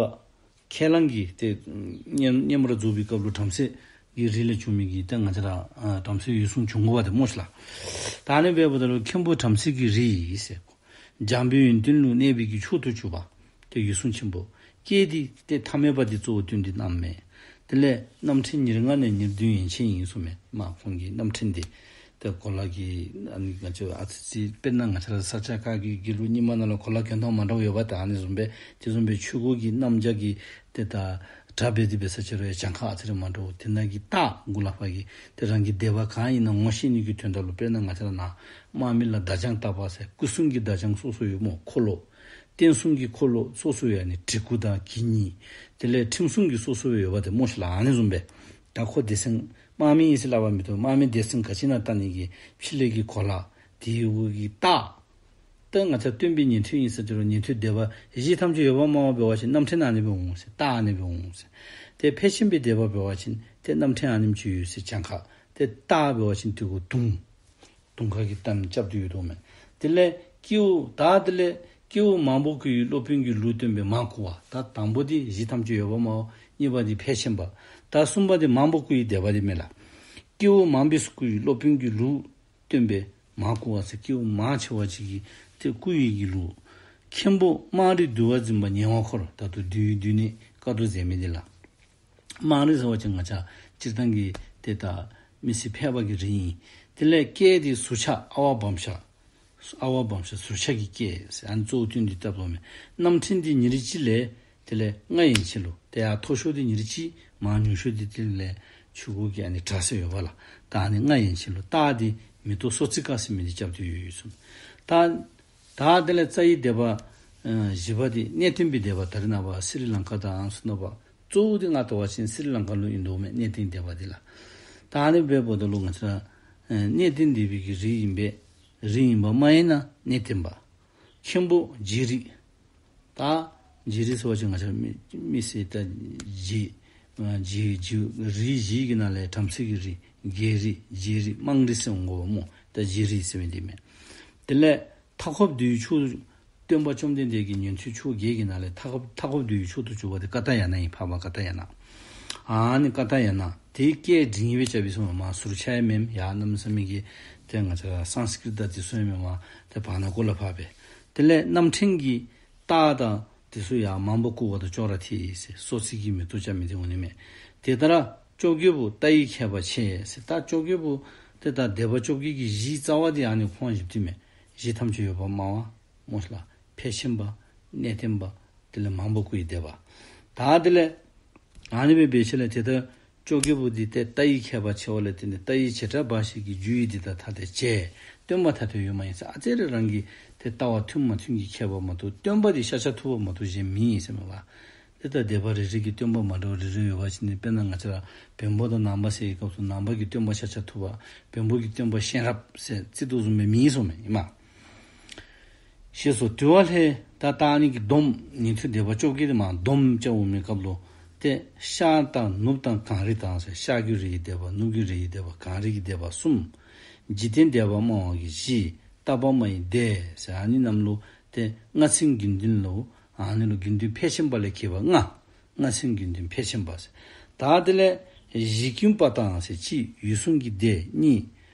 ཁས་བླངས་ཀྱི་དེ་བསྙེན་བསྙེན་པར་རྫོགས་པའི་སྐབས་ལུ་བྲམ་ཟེ་གི་རིགས་ལས་བྱུང་མི་གི་དེ་ང་བཅས་ར་ཨ་བྲམ་ཟེ་འོད་སྲུང་བྱུང་དགོ་པ་དེ་སྨོ་ཤིག་ལགས། ད་ཨ་ནི་འབདཝ་ད་ལུ་མཁན་པོ་བྲམ་ཟེ་གི་རིགས་ཟེར། འཇམ་དཔལ་ཡོན་ཏན་ལུ་གནས་པའི་གི་མཆོག་ཏུ་གྱུར་པ། དེ་འོད་སྲུང་ཆེན་པོ། སྐྱེས་དེ་དེ་ཐ་མལ་པ་དེ་གཙོ་བོ་སྟོན་ཏེ་གནངམ་མས། དེ་ལས་རྣམ་འཕྲུལ་ཉེར་ལྔ་ནས་ཉེར་བདུན་ཡན་ཆད་ཨིན་གསུངམ་མས། མ་ཁོང་གི་རྣམ་འཕྲུལ་དེ། དེ་གོ་ལ་གི་ཨ་ནི་ང་ཚོ་ཨ་ཙི་ཙི་དཔེར་ན་ང་ཚོ་ས་སྐྱ་པ་གི་དགེ་ལུགས་རྙིང་མ་ནང་ལུ་གོ་ལ་གྱོན་སྟངས་མ་འདྲཝ་ཡོད་པ་དང་ཨ་ནི་བཟུམ་སྦེ་དེ་བཟུམ་སྦེ་ཆོས་སྐོར་གྱི་རྣམ་གཞག་གི་དེ་ད་གྲྭ་འབད་དེ་འབད་ས་ཅིག་རུང་ཡང་གྱངས་ཁ་ཨ་ཙི་རེ་མ་འདྲཝ། དེ་ནང་གི་རྟགས་མགུ་ལ་ཕར་གྱི་དེ་རང་གི་སྡེ་པ་གང་ཨིན་ན་ངོ་ཤེས་ནི་གི་དོན་དག་ལུ་དཔེར་ན་ང་ཚོ་ལ་ནཱ་དམག་མི་ལ་མདའ་རྐྱང་བཏགས་པ་ཟེར་སྐུ་གསུམ་གྱི་མདའ་རྐྱང་སོ་སོ་ཡོད་སྨོ། འཁོར་ལོ། རྟེན་གསུམ་གྱི་འཁོར་ལོ་སོ་སོ་ཡོད། ཨ་ནི་གྲི་གུག་དང་གད་སྙིགས། དེ་ལས་ཁྲིམས་གསུམ་གྱི་སོ་སོ་ཡོད་པ་དེ་སྨོ་ཤིག་ལགས། ཨ་ནི་བཟུམ་སྦེ་ད་ཁོ་སྡེ་ཚན་དམག་མི་ཨིན་ཟེར་སླབ་པ་མི་བཏུབ། དམག་མི་སྡེ་ཚན་ག་ཅི་ནང་བལྟ་ནི་གི་ཕྱི་ལས་ཀྱི་གོ་ལ་དེའི་འོག་གི་རྟགས། ད་ང་ཚོ་སྟོན་པའི་ཉན་ཐོས་ཨིན་ཟེར་ཅི་རུང་ཉན་ཐོས་སྡེ་པ་གཞི་ཐམས་ཅད་ཡོད་པར་སྨྲ་བ་འབད་བ་ཅིན་རྣམ་འཕྲུལ་ཨ་ནི་སྦེ་འོང་ཟེར། རྟགས་ཨ་ནི་སྦེ་འོང་ཟེར། དེ་ཕལ་ཆེན་པའི་སྡེ་པ་འབད་བ་ཅིན་དེ་རྣམ་འཕྲུལ་ཨ་ནེམ་ཅིག་ཡོད་ཟེར་གྱངས་ཁ། དེ་རྟགས་འབད་བ་ཅིན་དེ་གུ་དུང་། དུང་དཀར་གྱི་གཏམ་རྐྱབ་སྟེ་ཡོད་དོ་མས། དེ་ལས་སྐྱེ་བོ་ད་དེ་ལས་སྐྱེ་བོ་མང་པོ་སྐུ་ཡི་སློབ་དཔོན་གྱི་ལུགས་སྟོན་པའི་མར་བཀུར་བ། ད་དང་པོ་དེ་གཞི་ཐམས་ཅད་ཡོད་པར་སྨྲ་བ། གཉིས་པ་དེ་ཕལ་ཆེན་པ། ད་གསུམ་པ་དེ་མང་པོ་སྐུ་ཡི་སྡེ་པ་དེ་མས་ལགས། སྐྱེ་བོ་མང་པོས་སྐུ་ཡི་སློབ་དཔོན་གྱི་ལུགས་སྟོན་པའི་མར་བཀུར་བ་ཟེར་སྐྱེ་བོ་མང་ཆེ་བ་ཅིག་གིས་དེ་བཀུར་ཡི་གི་ལུགས། མཁན་པོ་དམངས་རིགས་འདུལ་བ་འཛིན་པ་ཉེ་བར་འཁོར། ད་དུང་འདུལ་བའི་འདུལ་ནི་བཀའ་བསྡུ་མཛད་མི་དེ་ལགས། དམངས་རིགས་ཟེར་བ་ཅིན་ང་བཅས་སྤྱིར་བཏང་གི་དེ་ད་མི་སེར་ཕལ་པ་གི་རིགས་ཨིན། དེ་ལས་སྐད་དེ་ཟུར་ཆག་ཨ་ཝ་བམ་ཤ། ཨ་ཝ་བམ་ཤ་ཟུར་ཆག་གི་སྐད་ཟེར་ཨ་ནི་གཙོ་བོ་སྟོན་ཏེ་བཏབ་དོ་མས། རྣམ་འཕྲུལ་དེ་ཉེར་གཅིག་ལས་དེ་ལས་ལྔ་ཡན་ཆད་ལུ་དེ་ཡང་མཐོ་ཤོས་དེ་ཉེར་གཅིག་མར་ཉུང་ཤོས་དེ་དེ་ལས་ཆོས་སྐོར་གྱི་ཨ་ནི་གྲྭ་ཟེར་ཡོད་པ་ལགས། ད་ཨ་ནི་ལྔ་ཡན་ཆད་ལུ་རྟགས་དེ་མེ་ཏོག་སོ་རྩི་ཀ་ཟེར་མི་དེ་རྐྱབ་སྟེ་ཡོད་ཡོད་གསུངས། ད་ད་དེ་ལས་རྩ་བའི་སྡེ་པ་ བཞི་པ་དེ་གནས་བརྟན་པའི་སྡེ་པ། ད་རེས་ནངས་པ་སི་རི་ལང་ཀ་དང་སུ་ནོ་པ། གཙོ་བོ་དེ་ང་ལྟ་བ་ཅིན་སི་རི་ལང་ཀ་ལུ་ཨིན་འདུག་མེད། གནས་བརྟན་སྡེ་པ་དེ་ལ། ད་ཨ་ནི་སྦེ་འབདཝ་ད་ལུ་ང་བཅས་ར་གནས་བརྟན་སྡེ་པའི་གི་རིགས་ཨིན་པས། རིགས་ཨིན་པ་མ་ཡིན་ན་གནས་བརྟན་པ། མཁན་པོ་རྗེ་རིགས། ད་རྗེ་རིགས་ཟེར་བ་ཅིན་ང་བཅས་ར་མི་མི་སེར་ད་རྗེ་རྗེ་རྗེ་རིགས་བཞི་གི་ནང་ལས་བྲམ་ཟེ་གི་རིགས། རྒྱལ་རིགས། རྗེ་རིགས། དམངས་རིགས་ཟེར་འོང་གོ་མོ། ད་རྗེ་རིགས་ཟེར་མི་འདི་མེད། དེ་ལས་མཐའ་འཁོབ་འདུལ་བའི་ཕྱོགས་སུ་སྟོན་པ་བཅོམ་ལྡན་འདས་ཀྱི་ཉན་ཐོས་ཕྱོགས་བརྒྱད་ཀྱི་ནང་ལས་མཐའ་འཁོབ་མཐའ་འཁོབ་འདུལ་བའི་ཕྱོགས་སུ་གྱུར་པ་དེ་ཀ་ཏ་ཡ་ན་ཨིན། འཕགས་པ་ཀ་ཏ་ཡ་ན། ཨ་ནི་ཀ་ཏ་ཡ་ན་དེའི་སྐད་འབྲིང་བའི་བྱ་བའི་སོང་མ་ཟུར་ཆ་ཡ་མེམ་ཡ་གནམ་ས་མི་གི་དེ་ང་བཅས་ར་སཾ་སྐྲྀ་ཏ་དེ་ཚུ་ཡ་མེམ་མ་དེ་བར་ན་ཀོ་ལ་བབས་པས། དེ་ལས་རྣམ་འཕྲུལ་གྱི་རྟགས་དང་དེ་ཚུ་ཡང་མང་པོ་བསྐུར་བ་དང་ཅོག་ར་འཐད་ཟེར། སོ་ཚིགས་ཀྱི་མེ་ཏོག་བཅའ་མི་དེ་འོང་ནི་མེད། དེ་ལྟར་བཅོ་བརྒྱད་པོ་ལྟ་བའི་མཁས་པ་ཆེ་ཟེར། ད་བཅོ་བརྒྱད་པོ་དེ་ད་སྡེ་པ་བཅོ་བརྒྱད་ཀྱི་གཞི་རྩ་བ་དེ་ཨ་ནི་ཁོང་བཞི་བདུན་མེད། གཞི་ཐམས་ཅད་ཡོད་པར་སྨྲ་བ། མོ་ཤ་ལ་ཕལ་ཆེན་པ། གནས་བརྟན་པ། དེ་ལས་མང་པོ་བསྐུར་ཡི་སྡེ་པ། ད་དེ་ལས་ཨ་ནི་སྦེ་འབད་ཞིནམ་ལས་དེ་ལྟར་བཅོ་བརྒྱད་པོ་འདི་ཏེ་ལྟ་བའི་མཁས་པ་ཆེ་བ་ལས་བརྟེན་ནས་ལྟ་བའི་བྱེ་བྲག་འབའ་ཞིག་གི་རྒྱུ་ཡི་འདི་དག་ཐ་དད་བྱས། སྟོན་པ་ཐ་དད་ཡོད་མ་ཡིན་ཟེར། ཨ་ཙི་རེ་རང་གི་དེ་ལྟ་བ་མཐུན་མ་མཐུན་གྱི་ཁྱད་པར་མ་གཏོགས་སྟོན་པ་འདི་ཤཱཀྱ་ཐུབ་པ་མ་གཏོགས་གཞན་མེད་ཟེར་མས་པ། དེ་ལྟར་སྡེ་པ་རེ་རེ་གི་སྟོན་པ་མ་འདྲཝ་རེ་རེ་ཡོད་པ་ཅིན་ནི། དཔེར་ན་ང་བཅས་ར་བོན་པོ་དང་ནང་པ་ཟེར་བའི་སྐབས་སུ་ནང་པ་གི་སྟོན་པ་ཤཱཀྱ་ཐུབ་པ། བོན་པོ་གི་སྟོན་པ་གཤེན་རབ་ཟེར་རྩི་དོ་བཟུམ་སྦེ་མེད་གསུངས་མས་ཨིན་མས། ཞེས་སོགས་དུལ་བ་ལྷའི་ད་ལྟ་ཨ་ནི་གི་སྡོམ་ཉན་ཐོས་སྡེ་པ་བཅོ་བརྒྱད་དེ་མར་སྡོམ་བཅའ་འོང་མིའི་སྐབས་ལུ་ཏེ་ཤར་དང་ནུབ་དང་གངས་རི་དང་ཟེར། ཤར་གྱི་རིའི་སྡེ་པ། ནུབ་ཀྱི་རིའི་སྡེ་པ། གངས་རི་གི་སྡེ་པ་གསུམ། འཇིག་རྟེན་སྡེ་པ་སྨྲ་བ་གི་བཞི། བཏགས་པ་མ་ཡིན་སྡེ་ཟེར། ཨ་ནི་རྣམས་ལུ་ཏེ་ལྔ་ཚན་དགེ་འདུན་ལུ་ཨ་ནི་ལུ་དགེ་འདུན་ཕལ་ཆེན་པ་ལས་གྱེས་པ་ལྔ། ལྔ་ཚན་དགེ་འདུན་ཕལ་ཆེན་པ་ཟེར། ད་དེ་ལས་གཞི་ཀུན་པ་དང་ཟེར་གཅིག། འོད་སྲུང་གི་སྡེ་གཉིས།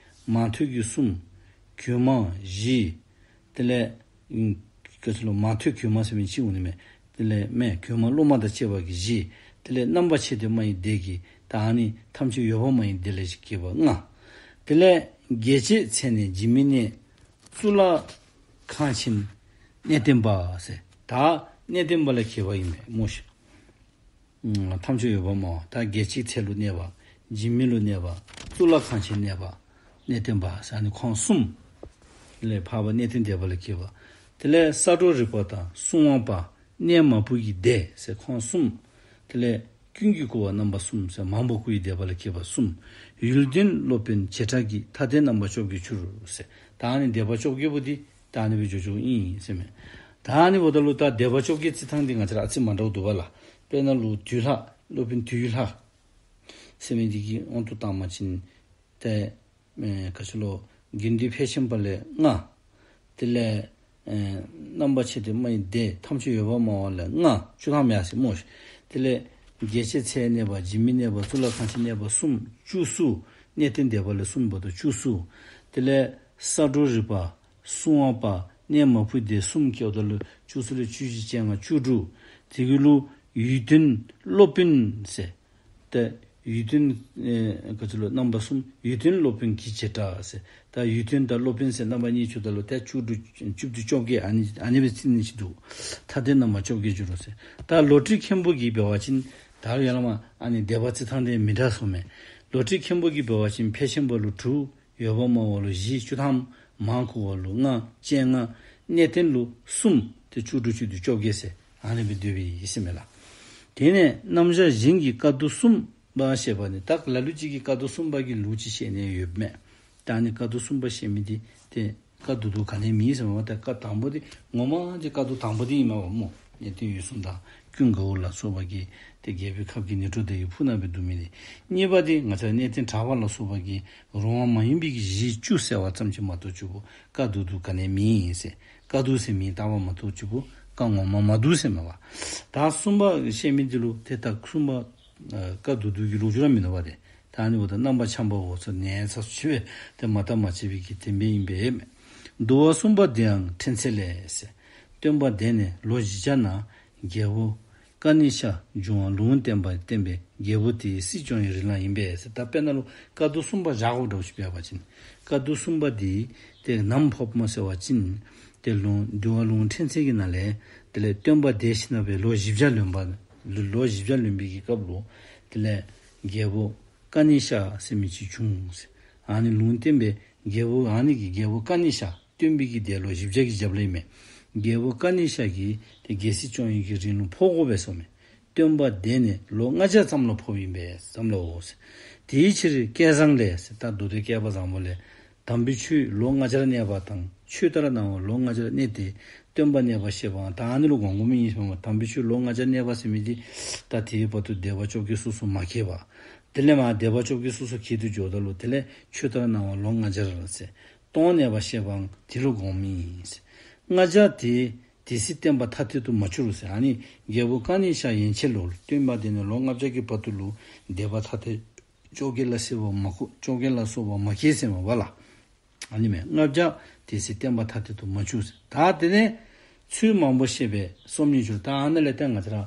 མ་ཐོས་ཀྱི་གསུམ། གོས་མང་བཞི། དེ་ལས་ཨིན་ག་ཅི་ལོ། མ་ཐོས་གོས་མང་ཟེར་མི་ཅིག་འོང་ནི་མས། དེ་ལས་མེ་གོས་མང་སློབ་མ་དང་བཅས་པ་གི་བཞི། དེ་ལས་རྣམ་པར་ཕྱེ་སྟེ་སྨྲ་བའི་སྡེ་གི་ད་ཨ་ནི་ཐམས་ཅད་ཡོད་པ་མ་ཡིན་སྡེ་ལས་གྱེས་པ་ལྔ། དེ་ལས་རྒྱས་བྱེད་ཚད་ནས་འཇིགས་མེད་གནས། གཙུག་ལག་ཁང་ཆེན་གནས་བརྟན་པ་ཟེར། ད་གནས་བརྟན་པ་ལས་གྱེས་པ་ཨིན་མས་མོ་ཤིག་ཐམས་ཅད་ཡོད་པར་སྨྲ་བ། ད་རྒྱས་བྱེད་ཚད་ལུ་གནས་པ། འཇིགས་མེད་ལུ་གནས་པ། གཙུག་ལག་ཁང་ཆེན་གནས་པ། གནས་བརྟན་པ་ཟེར་ཨ་ནི་ཁོང་གསུམ་ལས་འཕགས་པ་གནས་བརྟན་སྡེ་པ་ལས་གྱེས་པ། དེ་ལས་ས་འགྲོ་རིག་པ་དང་སྲུང་བ་པ། གནས་མ་བུ་ཡི་སྡེ་ཟེར་ཁོང་གསུམ། དེ་ལས་ཀུན་གྱིས་བསྐུལ་བ་རྣམ་པ་གསུམ་ཟེར་མང་པོ་བསྐུལ་བའི་སྡེ་པ་ལས་གྱེས་པ་གསུམ། ཡུལ་སྟོན་སློབ་དཔོན་བྱེ་བྲག་གི་ཐ་དད་རྣམ་པ་བཅོ་བརྒྱད་གྱུར་ཟེར། ད་ཨ་ནི་སྡེ་པ་བཅོ་བརྒྱད་པོ་འདི་ད་ཨ་ནི་སྦེ་འཇོག་འཇོག་ཨིན་ཟེར་མས། ད་ཨ་ནི་འབདཝ་ད་ལུ་ད་སྡེ་པ་བཅོ་བརྒྱད་རྩི་ཐངས་འདི་ང་བཅས་ར་ཨ་ཙི་མ་འདྲཝ་འདུག་པ་ལགས། དཔེར་ན་ལུ་དུས་ལྷ། སློབ་དཔོན་དུས་ལྷ་ཟེར་མི་འདི་གི་དབང་དུ་བཏང་བ་ཅིན་ཏེ་ཨེ་ག་ཅི་ལོ། དགེ་འདུན་ཕལ་ཆེན་པ་ལས་ལྔ། དེ་ལས་ཨེ་རྣམ་པར་ཕྱེ་སྟེ་སྨྲ་བའི་སྡེ་ཐམས་ཅད་ཡོད་པར་སྨྲ་བ་ལས་ལྔ། བཅུ་ཐམ་ཡ་ཟེར་སྨོ་ཤིག་དེ་ལས་རྒྱས་བྱེད་ཚད་གནས་པ། འཇིགས་མེད་གནས་པ། གཙུག་ལག་ཁང་ཆེན་གནས་པ་གསུམ། བཅུ་གསུམ། གནས་བརྟན་སྡེ་པ་ལས་གསུམ་བར་དུ་བཅུ་གསུམ། དེ་ལས་ས་འགྲོ་རིག་པ། སྲུང་བ་པ། གནས་མ་བུ་སྡེ་གསུམ་བཅོ་བ་ད་ལུ་བཅུ་གསུམ་ལས་བཅུ་བཞི་བཅོ་ལྔ་བཅུ་དྲུག་དེ་གི་ལུ་ཡུལ་སྟོན་སློབ་དཔོན་ཟེར། ཏེ་ཡུལ་སྟོན་ཨེ་ག་ཅི་ལོ། རྣམ་པ་གསུམ། ཡུལ་སྟོན་སློབ་དཔོན་གྱི་བྱེ་བྲག་ཟེར། ད་ཡུལ་སྟོན་དང་སློབ་དཔོན་ཟེར་རྣམ་པ་གཉིས་བཅོ་བ་ད་ལུ་ཏེ་བཅུ་དྲུག་བཅུ་བདུན་བཅོ་བརྒྱད་ཨ་ནི་ཨ་ནི་སྦེ་རྩི་ནི་ཅིག་འདུག་ཐ་དད་རྣམ་པ་བཅོ་བརྒྱད་འགྱུར་རོ་ཟེར། ད་ལོ་ཊི་མཁན་པོ་གིས་འབད་བ་ཅིན་ད་ཡ་ལ་མ་ཨ་ནི་སྡེ་པ་རྩི་ཐངས་དེ་མི་འདྲ་སོང་མས། ལོ་ཊི་མཁན་པོ་གིས་འབད་བ་ཅིན་ཕལ་ཆེན་པ་ལུ་དྲུག་ཡོད་པར་སྨྲ་བ་ལུ་བཞི། བཅུ་ཐམ། མང་བསྐུར་བ་ལུ་ལྔ། བཅོ་ལྔ། གནས་བརྟན་ལུ་གསུམ། ཏེ་བཅུ་དྲུག་བཅུ་བདུན་བཅོ་བརྒྱད་ཟེར་ཨ་ནི་སྦེ་འདོད་པའི་ཡིད་སེམས་མེད་ལ། དེ་ནས་རྣམ་གཞག་གཞན་གྱི་བཀའ་བསྡུ་གསུམ་པ་བཤད་པ་ནི། ད་ལ་ལུ་ཅིག་གིས་བཀའ་བསྡུ་གསུམ་པ་གི་ལུགས་ཅིག་བཤད་ནི་ཡོད་མེད། ད་ནི་བཀའ་བསྡུ་གསུམ་པ་བཤད་མི་འདི་ཏེ་བཀའ་བསྡུ་བསྡུ་ག་ནི་མེད་ཟེར་མ་པ། ད་བཀའ་དང་པོ་འདི་ངོ་མ་འདི་བཀའ་བསྡུ་དང་པོ་འདི་ཨིན་མས་པ་སྨོ། གནས་བརྟན་འོད་སྲུང་དང་ཀུན་དགའ་བོ་ལ་སོགས་པ་གིས་ཏེ་རྒྱལ་པོའི་ཁབ་ཀྱི་ནཻ་གྲུབ་ཏུ་ཡི་ཕུག་ན་སྦེ་བསྡུ་མི་འདི། གཉིས་པ་འདི་ང་བཅས་གནས་བརྟན་གྲགས་པ་ལ་སོགས་པ་གིས་རོང་བ་མ་ཡིན་པའི་གཞི་བཅུ་གསལ་བ་ཙམ་ཅིག་མ་གཏོགས་གཅིག་པུ་བཀའ་བསྡུ་བསྡུ་ག་ནི་མེད་ཟེར། བཀའ་བསྡུ་ཟེར་མིང་བཏགས་པ་མ་གཏོགས་གཅིག་པུ་བཀའ་ངོ་མ་མ་བསྡུ་ཟེར་མས་པ། ད་གསུམ་པ་བཤད་མི་འདི་ལུ་ཏེ་ད་གསུམ་པ་ཨ་བཀའ་བསྡུ་བསྡུ་གི་ལུགས་སྦྱོར་མིན་འདུག་པ་ཏེ། ད་ཨ་ནི་འབདཝ་ད་རྣམ་པར་འཁྱམས་པ་འོ་ཚོ་ནས་ཚ་སུ་ཆེ་བས་ཏེ་མ་བརྟགས་མ་དཔྱད་པའི་གི་བདེན་པས་ཨིན་པས་མས། བསྡུ་བ་གསུམ་པ་འདི་ཡང་ཕྲན་ཚེགས་ལས་ཟེར། སྟོན་པ་འདས་ནས་ལོ་བཞི་བརྒྱ་ན་རྒྱལ་པོ་ཀ་ནི་ཤ་འབྱུང་བ་ལུང་བསྟན་པ་བསྟན་པས་རྒྱལ་པོ་དེའི་སྲིད་སྐྱོང་བའི་རིང་ལ་ཡིན་པས་ཟེར། ད་དཔེར་ན་ལུ་བཀའ་བསྡུ་གསུམ་པ་བཞག་དགོ་འདྲ་བོ་ཞིག་འབད་བ་ཅིན། བཀའ་བསྡུ་གསུམ་པ་འདི་ཏེ་ནམ་ཕོགཔ་སྨོ་ཟེར་བ་ཅིན། ཏེ་ལུང་འདུལ་བ་ལུང་ཕྲན་ཚེགས་ཀྱི་ནང་ལས་དེ་ལས་སྟོན་པ་འདས་ཞིནམ་ལས་ལོ་བཞི་བརྒྱ་ལོན་པ། ལོ་བཞི་བརྒྱ་ལོན་པའི་གི་སྐབས་ལུ་དེ་ལས་རྒྱལ་པོ་ཀ་ནི་ཤ་ཟེར་མི་ཅིག་བྱུང་ཟེར། ཨ་ནི་ལུང་བསྟན་པས་རྒྱལ་པོ་ཨ་ནི་གི་རྒྱལ་པོ་ཀ་ནི་ཤ་སྟོན་པའི་གི་འདས་ལོ་བཞི་བརྒྱ་གི་རྒྱབ་ལས་མས། རྒྱལ་པོ་ཀ་ནི་ཤ་གིས་དེ་རྒྱལ་སྲིད་སྐྱོང་ཡས་ཀྱི་རིང་ལུགས་ཕོག་དགོ་པས་སོ་མས། སྟོན་པ་འདས་ནས་ལོ་ལྔ་བརྒྱ་ཙམ་ལ་ཕོག་ཡིན་པས་ཙམ་ལོ། དེའི་ཕྱིར་སྐལ་བཟང་ལས་ད་མདོ་སྡེ་བསྐལ་པ་བཟང་པོ་ལས། དམ་པའི་ཆོས་ལོ་ལྔ་བརྒྱར་གནས་པ་དང་ཆོས་ལྟར་སྣང་བ་ལོ་ལྔ་བརྒྱར་གནས་ཏེ། སྟོན་པ་གནས་པ་ཞེས་པའང་ད་ཨ་ནི་ལོ་དགོངས་དགོངས་མི་ཡིན་ཞིང་། དམ་པའི་ཆོས་ལོ་ལྔ་བརྒྱར་གནས་པ་ཟེར་མི་དེ་ད་དེའི་བར་དུ་སྡེ་པ་བཅོ་བརྒྱད་སོ་སོ་མ་གྱེས་པ། དེ་ལས་མ་སྡེ་པ་བཅོ་བརྒྱད་སོ་སོ་གྱེས་དུ་འཇོག་ད་ལོ་དེ་ལས་ཆོས་ལྟར་སྣང་བ་ལོ་ལྔ་བརྒྱར་ཟེར། སྟོང་གནས་པ་ཞེས་པའང་དེ་ལོ་དགོངས་མི་ཡིན་ཟེར། ལྔ་བརྒྱ་དེ་དེ་སྲིད་བསྟན་པ་ཐ་དད་དུ་མ་གྱུར་ཟེར། ཨ་ནི་རྒྱལ་པོ་ཀ་ནི་ཤ་ཡན་ཆད་ལོ་སྟོན་པ་འདས་ནས་ལོ་ལྔ་བརྒྱ་གི་བར་དུ་ལོ་སྡེ་པ་ཐ་དད་བཅོ་བརྒྱད་ལ་སོགས་པ་མ་གོ་བཅོ་བརྒྱད་ལ་སོགས་པ་མ་གྱེས་ཟེར་མ་བ་ལ། ཨ་ནི་མེད་ལྔ་བརྒྱ་དེ་སྲིད་བསྟན་པ་ཐ་དད་དུ་མ་གྱུར་ཟེར། ད་དེ་ནས་ཚུལ་མང་པོ་བཤད་པའི་སོམ་ཉི་གྱུར། ད་ཨ་ནི་ལས་ད་ང་ཚོ་ར་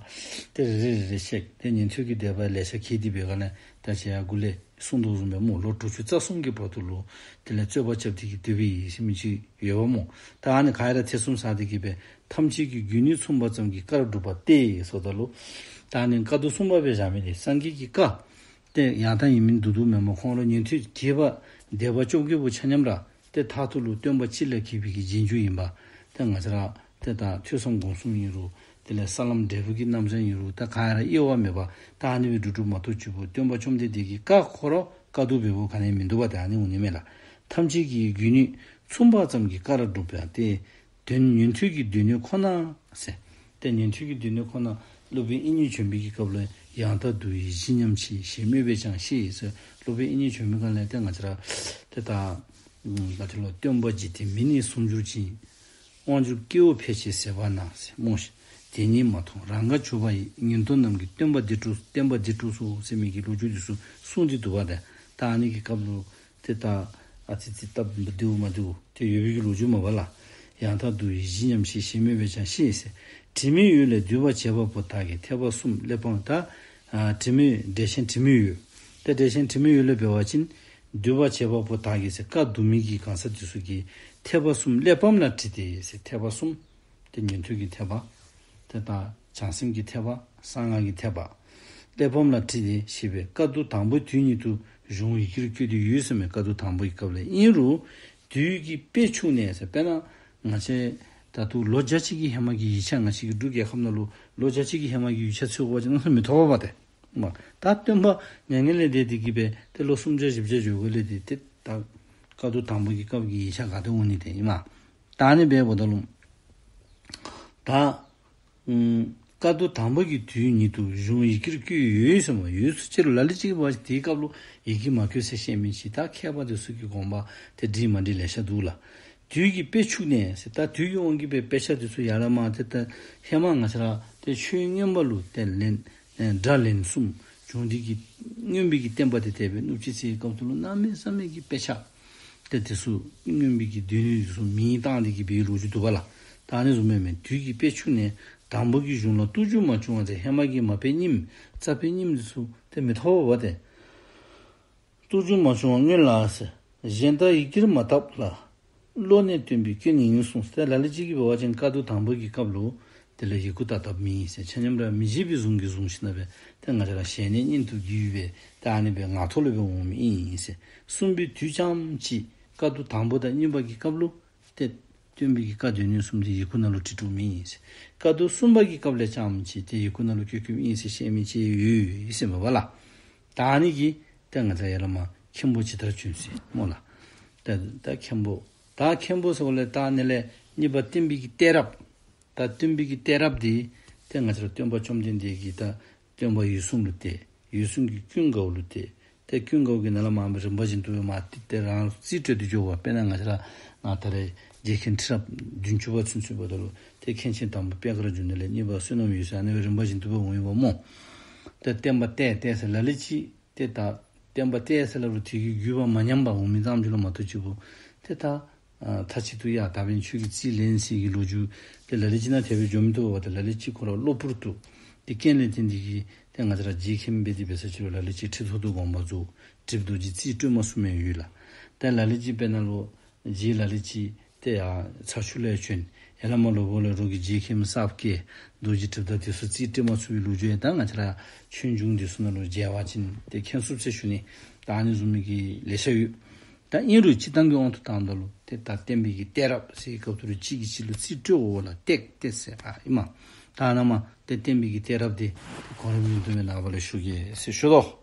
དེ་རེ་རེ་རེ་བཤད་དེ་ཉན་ཐོས་ཀྱི་སྡེ་པ་ལས་ཤ་གྱེས་དེ་བའི་ག་ནས་ད་བྱེད་ཡ་དགུ་ལས་གསུང་དོ་བཟུང་བའི་མོ་ལོ་དྲུག་ཅུ་རྩ་གསུམ་གྱི་བར་དུ་ལོ་དེ་ལས་རྩོད་པ་རྐྱབ་དེ་གི་སྡོད་པའི་ཡིད་སེམས་ཅིག་ཡོད་པ་མོ། ད་ཨ་ནི་ག་ཡ་ར་ཐེ་ཚོམ་ཟ་དེ་གི་པའི་ཐམས་ཅད་ཀྱི་སྒྱུ་ནི་མཚུངས་པ་ཙམ་གྱི་བཀར་སྒྲུབ་པ་སྟེ་སོ་ད་ལོ། ད་ཨ་ནི་བཀའ་བསྡུ་གསུམ་པ་པའི་བཞག་མི་དེ་སངས་རྒྱས་ཀྱི་བཀའ། དེ་ཡང་དག་ཡིན་མིན་བསྡུ་བསྡུ་མེད་མོ། ཁོང་ལོ་ཉན་ཐོས་གྱེས་པ་སྡེ་པ་བཅོ་བརྒྱད་པོ་ཆ་མཉམ་ར་དེ་མཐར་ཐུག་ལུ་སྟོན་པ་སྤྱི་ལ་གྱེས་པའི་གི་རྗེས་འཇུག་ཡིན་པ། དེ་ང་ཚོ་ར་དེ་ད་ཐོས་བསམ་སྒོམ་གསུམ་ཡིན་རུང་དེ་ལས་ས་ལམ་འབྲས་བུ་གི་རྣམ་གཞག་ཡིན་རུང་ད་ག་ཡ་ར་དབྱེ་བ་མེད་པ། ད་ཨ་ནི་བའི་འགྲོ་དྲུག་མ་གཏོགས་བཅུ་པོ་སྟོན་པ་བཅོམ་ལྡན་འདས་ཀྱི་བཀའ་ཁོ་ར་བཀའ་བསྡུ་བའི་བོ་ག་ནས་མི་འདུག་པ། དེ་ཨ་ནི་འོང་ནི་མེད་ལ། ཐམས་ཅད་ཀྱི་སྒྱུ་ནི་མཚུངས་པ་ཙམ་གྱི་བཀར་སྒྲུབ་པ་སྟེ། དོན་ཉན་ཐོས་ཀྱི་སྡེ་སྣོད་ཁོ་ན་ཟེར། དེ་ཉན་ཐོས་ཀྱི་སྡེ་སྣོད་ཁོ་ན་སློབ་དཔོན་དབྱིག་གཉེན་ཆོས་འཕེལ་གྱི་སྐབས་ལ་ཡང་དག་འདུ་བའི་གཞི་མཉམ་ཆེ་ཞེས་སྨོས་པས་ཀྱང་ཤེས་ཟེར། སློབ་དཔོན་དབྱིག་གཉེན་ཆོས་འཕེལ་སྒང་ལས་དེ་ང་ཚོ་ར་དེ་དག་ད་དེ་ལ་སྟོན་པ་འཇིག་རྟེན་མི་ནི་སུམ་འགྱུར་ཅིང་། དབང་སྒྱུར་སྐྱེ་བོ་ཕལ་ཆེར་ཟད་པ་ན་ཟེར་སྨོ་ཤིག་དེ་ཉིད་མ་མཐོང་རང་དགའ་བྱུག་པ་ཡི། ཉན་ཐོས་རྣམས་ཀྱིས་སྟོན་པ་འདི་དཀྲུགས་སྟོན་པ་འདི་དཀྲུགས་སོ་ཟེར་མི་གི་ལོ་རྒྱུས་འདི་ཚོ་གསུངས་ཏེ་འདུག་པ། དེ་ད་ཨ་ནི་གི་སྐབས་ལུ། དེ་ལྟར་ཨ་ཙི་ཙི་སྟབས་མི་བདེའུ་མ་བདེའུ་དེ་ཡོད་པའི་གི་ལོ་རྒྱུས་མ་པ་ལ། ཡང་དག་འདུ་བའི་གཞི་མཉམ་ཞེས་ཞེས་སྨོས་པས་ཀྱང་ཤེས་ཟེར། དྲི་མེད་འོད་ལས་འདུས་པ་བྱེད་པ་པོ་དག་གིས་ཐེག་པ་གསུམ་གླེགས་བམ་ད། ཨ་དྲི་མེད་འགྲེལ་ཆེན་དྲི་མེད་འོད། དེ་འགྲེལ་ཆེན་དྲི་མེད་འོད་ལས་འབད་བ་ཅིན། འདུས་པ་བྱེད་པ་པོ་དག་གིས་ཟེར་བཀའ་བསྡུ་མི་གི་གང་ཟག་དེ་ཚོ་གིས་ཐེག་པ་གསུམ་གླེགས་བམ་ལ་བྲིས་ཏེ་ཟེར། ཐེག་པ་གསུམ། དེ་ཉན་ཐོས་ཀྱི་ཐེག་པ། དེ་དག་བྱང་སེམས་ཀྱི་ཐེག་པ། གསང་སྔགས་ཀྱི་ཐེག་པ། གླེགས་བམ་ལ་བྲིས་ཏེ་ཞེས་པའི་བཀའ་བསྡུ་དང་པོ་དུས་ཉིད་དུ་གཞུང་ཡི་གེར་བཀོད་དེ་ཡོད་ཟེར་མས། བཀའ་བསྡུ་དང་པོ་ཡི་སྐབས་ལ་ཨིན་རུང་། དུས་ཀྱི་དཔེ་འཆུགས་ནས་ཟེར་དཔེར་ན། ང་ཚོས་ད་དུང་ལོ་བརྒྱ་གཅིག་གི་ཧེ་མ་གི་ཡིག་ཆ་ང་ཅིག་གི་འབྲུག་རྒྱལ་ཁབ་ནང་ལོ་ལོ་བརྒྱ་གཅིག་གི་ཧེ་མ་གི་ཡིག་ཆ་འཚོལ་དགོས་པ་ཅིག་གནམ་ས་མི་ཐོབ་པ་དེ། མ། ད་སྟོན་པ་མྱ་ངན་ལས་འདས་དེ་གི་པས་དེ་ལོ་སུམ་བརྒྱ་བཞི་བརྒྱ་འཇོག་གི་ལས་དེ་དེ་ད་བཀའ་བསྡུ་དང་པོ་གི་སྐབས་ཀྱི་ཡིག་ཆ་ག་དེ་འོང་ནི་དེ་ཨིན་མ། ད་ནི་བས་པོ་ད་ལུང་། ད། ཨུམ། བཀའ་བསྡུ་དང་པོ་གི་དུས་ཉིད་དུ་གཞུང་ཡི་གེར་བཀོད་ཡོད་ཟེར་མ་ཡོད་ཚུལ་ཕྱིར་ལ་ལུ་ཅིག་བ་དེའི་སྐབས་ལུ་ཡི་གེ་མ་བཀོད་ཟེར་བཤད་མི་ཅིག་ད་མཁས་པ་དེ་ཚོ་གི་དགོངས་པ་དེ་འགྲིག་མ་འགྲིག་ལེ་ཤ་འདུག་ལ། དུས་ཀྱི་དཔེ་འཆུགས་ནས་ཟེར་ད་དུས་ཀྱི་དབང་གིས་པའི་དཔེ་ཆ་དེ་ཚོ་ཡར་ལ་མར་དེ་ལྟར་ཧེ་མ་ང་ཚོ་ར་དེ་ཆོས་མངོན་པ་ལུ་དེ་ལན་སྒྲ་ལན་གསུམ་བྱུང་དེ་གི་མངོན་པའི་གི་བསྟན་པ་དེ་དད་པའི་སྣུབ་ཅི་ཚེའི་སྐབས་དུ་ལུ་གནམ་མེད་ས་མེད་ཀྱི་དཔེ་ཆ། དེ་དེ་ཚོ་མངོན་པའི་གི་སྡེ་སྣོད་དེ་ཚོ་མིང་བཏགས་དེ་གི་པའི་ལོ་རྒྱུས་འདུག་པ་ལ། ད་ནི་བཟུང་མེད་མེད་དུས་ཀྱི་དཔེ་འཆུགས་ནས་དང་པོ་གི་གཞུང་ལ་རྟོགས་བརྗོད་མ་བྱུང་བ་དེ་ཧེ་མ་གི་མ་དཔེ་རྙིང་རྩ་དཔེ་རྙིང་དེ་ཚོ་དེ་མི་ཐོབ་པ་དེ། རྟོགས་བརྗོད་མ་བྱུང་བ་སྔོན་ལ་ཟེར། གཞན་དག་ཡི་གེར་མ་བཏབ་ལ། བློ་ནས་བཏོན་པའི་སྐྱོན་ཡིན་གསུངས་ཏེ་ལ་ལུ་ཅིག་གིས་འབད་བ་ཅིན་བཀའ་བསྡུ་དང་པོ་གི་སྐབས་ལུ་དེ་ལ་ཡི་གུ་ད་བཏབ་མི་ཡིན་ཟེར། ཆ་མཉམ་ར་མི་བརྗེད་པའི་གཟུངས་ཀྱིས་བཟུང་ཞིག་ན་བས་དེ་ང་ཅག་ར་ཞལ་ནས་སྙན་དུ་བརྒྱུད་པས་ད་ཨ་ནི་བས་ངག་ཐོག་ལས་བས་འོང་མི་ཨིན་ཡིན་ཟེར། གསུམ་པའི་དུས་ཙམ་ཅིག་བཀའ་བསྡུ་དང་པོ་དང་གཉིས་པ་གི་སྐབས་ལུ་དེ་སྟོན་པའི་གི་བཀའ་སྡེ་སྣོད་གསུམ་དེ་ཡི་གུ་ནང་ལུ་བྲིས་འགྲོ་མི་ཡིན་ཟེར། བཀའ་བསྡུ་གསུམ་པ་གི་སྐབས་ལས་ཙམ་ཅིག་དེ་ཡི་གུ་ནང་ལུ་བཀོད་བཀོད་ཨིན་ཟེར་བཤད་མི་ཅིག་ཡོད་ཡོད་ཟེར་མ་པ་ལ། ད་ཨ་ནི་གི་དེ་ང་ཚ་ཡ་ལ་མ་མཁན་པོ་ཇི་ལྟར་བྱོན་ཟེར་སྨོ་ལ། ད་ད་མཁན་པོ། ད་མཁན་པོ་ཟེར་བ་ལས་ད་ནི་ལས་གཉིས་པ་བསྟན་པའི་གི་གཏད་རབས། ད་བསྟན་པའི་གི་གཏད་རབས་དེ་དེ་ང་ཚ་སྟོན་པ་བཅོམ་ལྡན་འདས་ཀྱི་ད་སྟོན་པ་འོད་སྲུང་ལུ་བལྟས། འོད་སྲུང་གི་ཀུན་དགའ་བོ་ལུ་བལྟས། དེ་ཀུན་དགའ་བོ་གི་ནང་ལ་མ་རིམ་པ་བཞིན་དུ་མ་དེ་དེ་རང་རྩིས་སྤྲོད་དུ་འཇོག་པ། དཔེར་ན་ང་ཚ་ང་ད་རེ་རྗེ་མཁན་ཁྲི་རབས་བདུན་ཅུ་པ་ཚུན་ཚོད་པ་ད་ལུ་དེ་མཁན་ཆེན་དང་པོ་པད་དཀར་འབྱུང་གནས་ལས་གཉིས་པ་བསོད་ནམས་འོད་ཟེར་ཨ་ནི་རིམ་པ་བཞིན་དུ་པ་འོང་ཡོད་པ་སྨོ། དེ་བསྟན་པ་གཏད་གཏད་ཟེར་ལ་ལུ་ཅིག་དེ་ད་བསྟན་པ་གཏད་ཟེར་ལ་རུ་དེ་གི་བརྒྱུད་པ་མ་ཉམས་པ་འོང་མི་ཙམ་ཅིག་ལ་མ་གཏོགས་གཅིག་པུ་དེ་ད་མཐའ་གཅིག་ཏུ་ཡ་ད་བན་ཆོས་ཀྱི་རྩིས་ལེན་ཟེར་གི་ལོ་རྒྱུས་དེ་ལ་ལུ་ཅིག་ན་དེ་བས་འཇོག་མི་ཐུབ་པ་དེ་ལ་ལུ་ཅིག་ཁོ་ར་གློ་བུར་དུ་དེ་རྐྱེན་ལས་བརྟེན་དེ་གི་དེ་ང་ཚ་ར་རྗེ་མཁན་པོ་དེ་བས་ས་ཅིག་ལ་ལུ་ཅིག་ཁྲི་ཐོག་ཏུ་དགོངས་པ་རྫོགས། གྲིབ་རྡོ་རྗེ་རྩིས་སྤྲོད་མ་གསུངས་མེད་ཡོད་ལ། དེ་ལ་ལུ་ཅིག་དཔེར་ན་ལོ་རྗེ་ལ་ལུ་ཅིག་དེ་ཡང་ཚ་ཆུ་ལས་བྱོན། ཡ་ལ་མ་ལོ་བོ་ལ་རོ་གི་རྗེ་མཁན་པོ་གསར་བསྐོས། རྡོ་རྗེ་གྲིབ་རྡོ་དེ་ཚོ་རྩིས་སྤྲོད་མ་ཚུགས་པའི་ལོ་རྒྱུས་ཡ་ད་ང་ཚ་ར་ཆོས་འབྱུང་དེ་ཚོ་ནང་ལོ་རྒྱལ་བ་ཅན་དེ་མཁན་སུ་ཚེ་ཞུ་ནི་ད་ཨ་ནི་བཟུང་མི་གི་ལེ་ཤ་ཡོད། ད་ཨིན་རུང་སྤྱིར་བཏང་གི་དབང་དུ་བཏང་ད་ལོ་ དེ་ད་བསྟན་པའི་གི་གཏད་རབས་ཟེར་སྐབས་དུ་རུ་གཅིག་གིས་གཅིག་ལ་རྩིས་སྤྲོད་འོག་ལ་བཏེག་བཏེག་ཟེར་ཨ་ཨི་མ། ད་ན་མ་དེ་བསྟན་པའི་གི་གཏད་རབས་དེ་གོང་རིམ་ཡོན་ཏན་མའི་ནང་པ་ལ་ཞུ་གེ་ཟེར་ཞུ་དོ།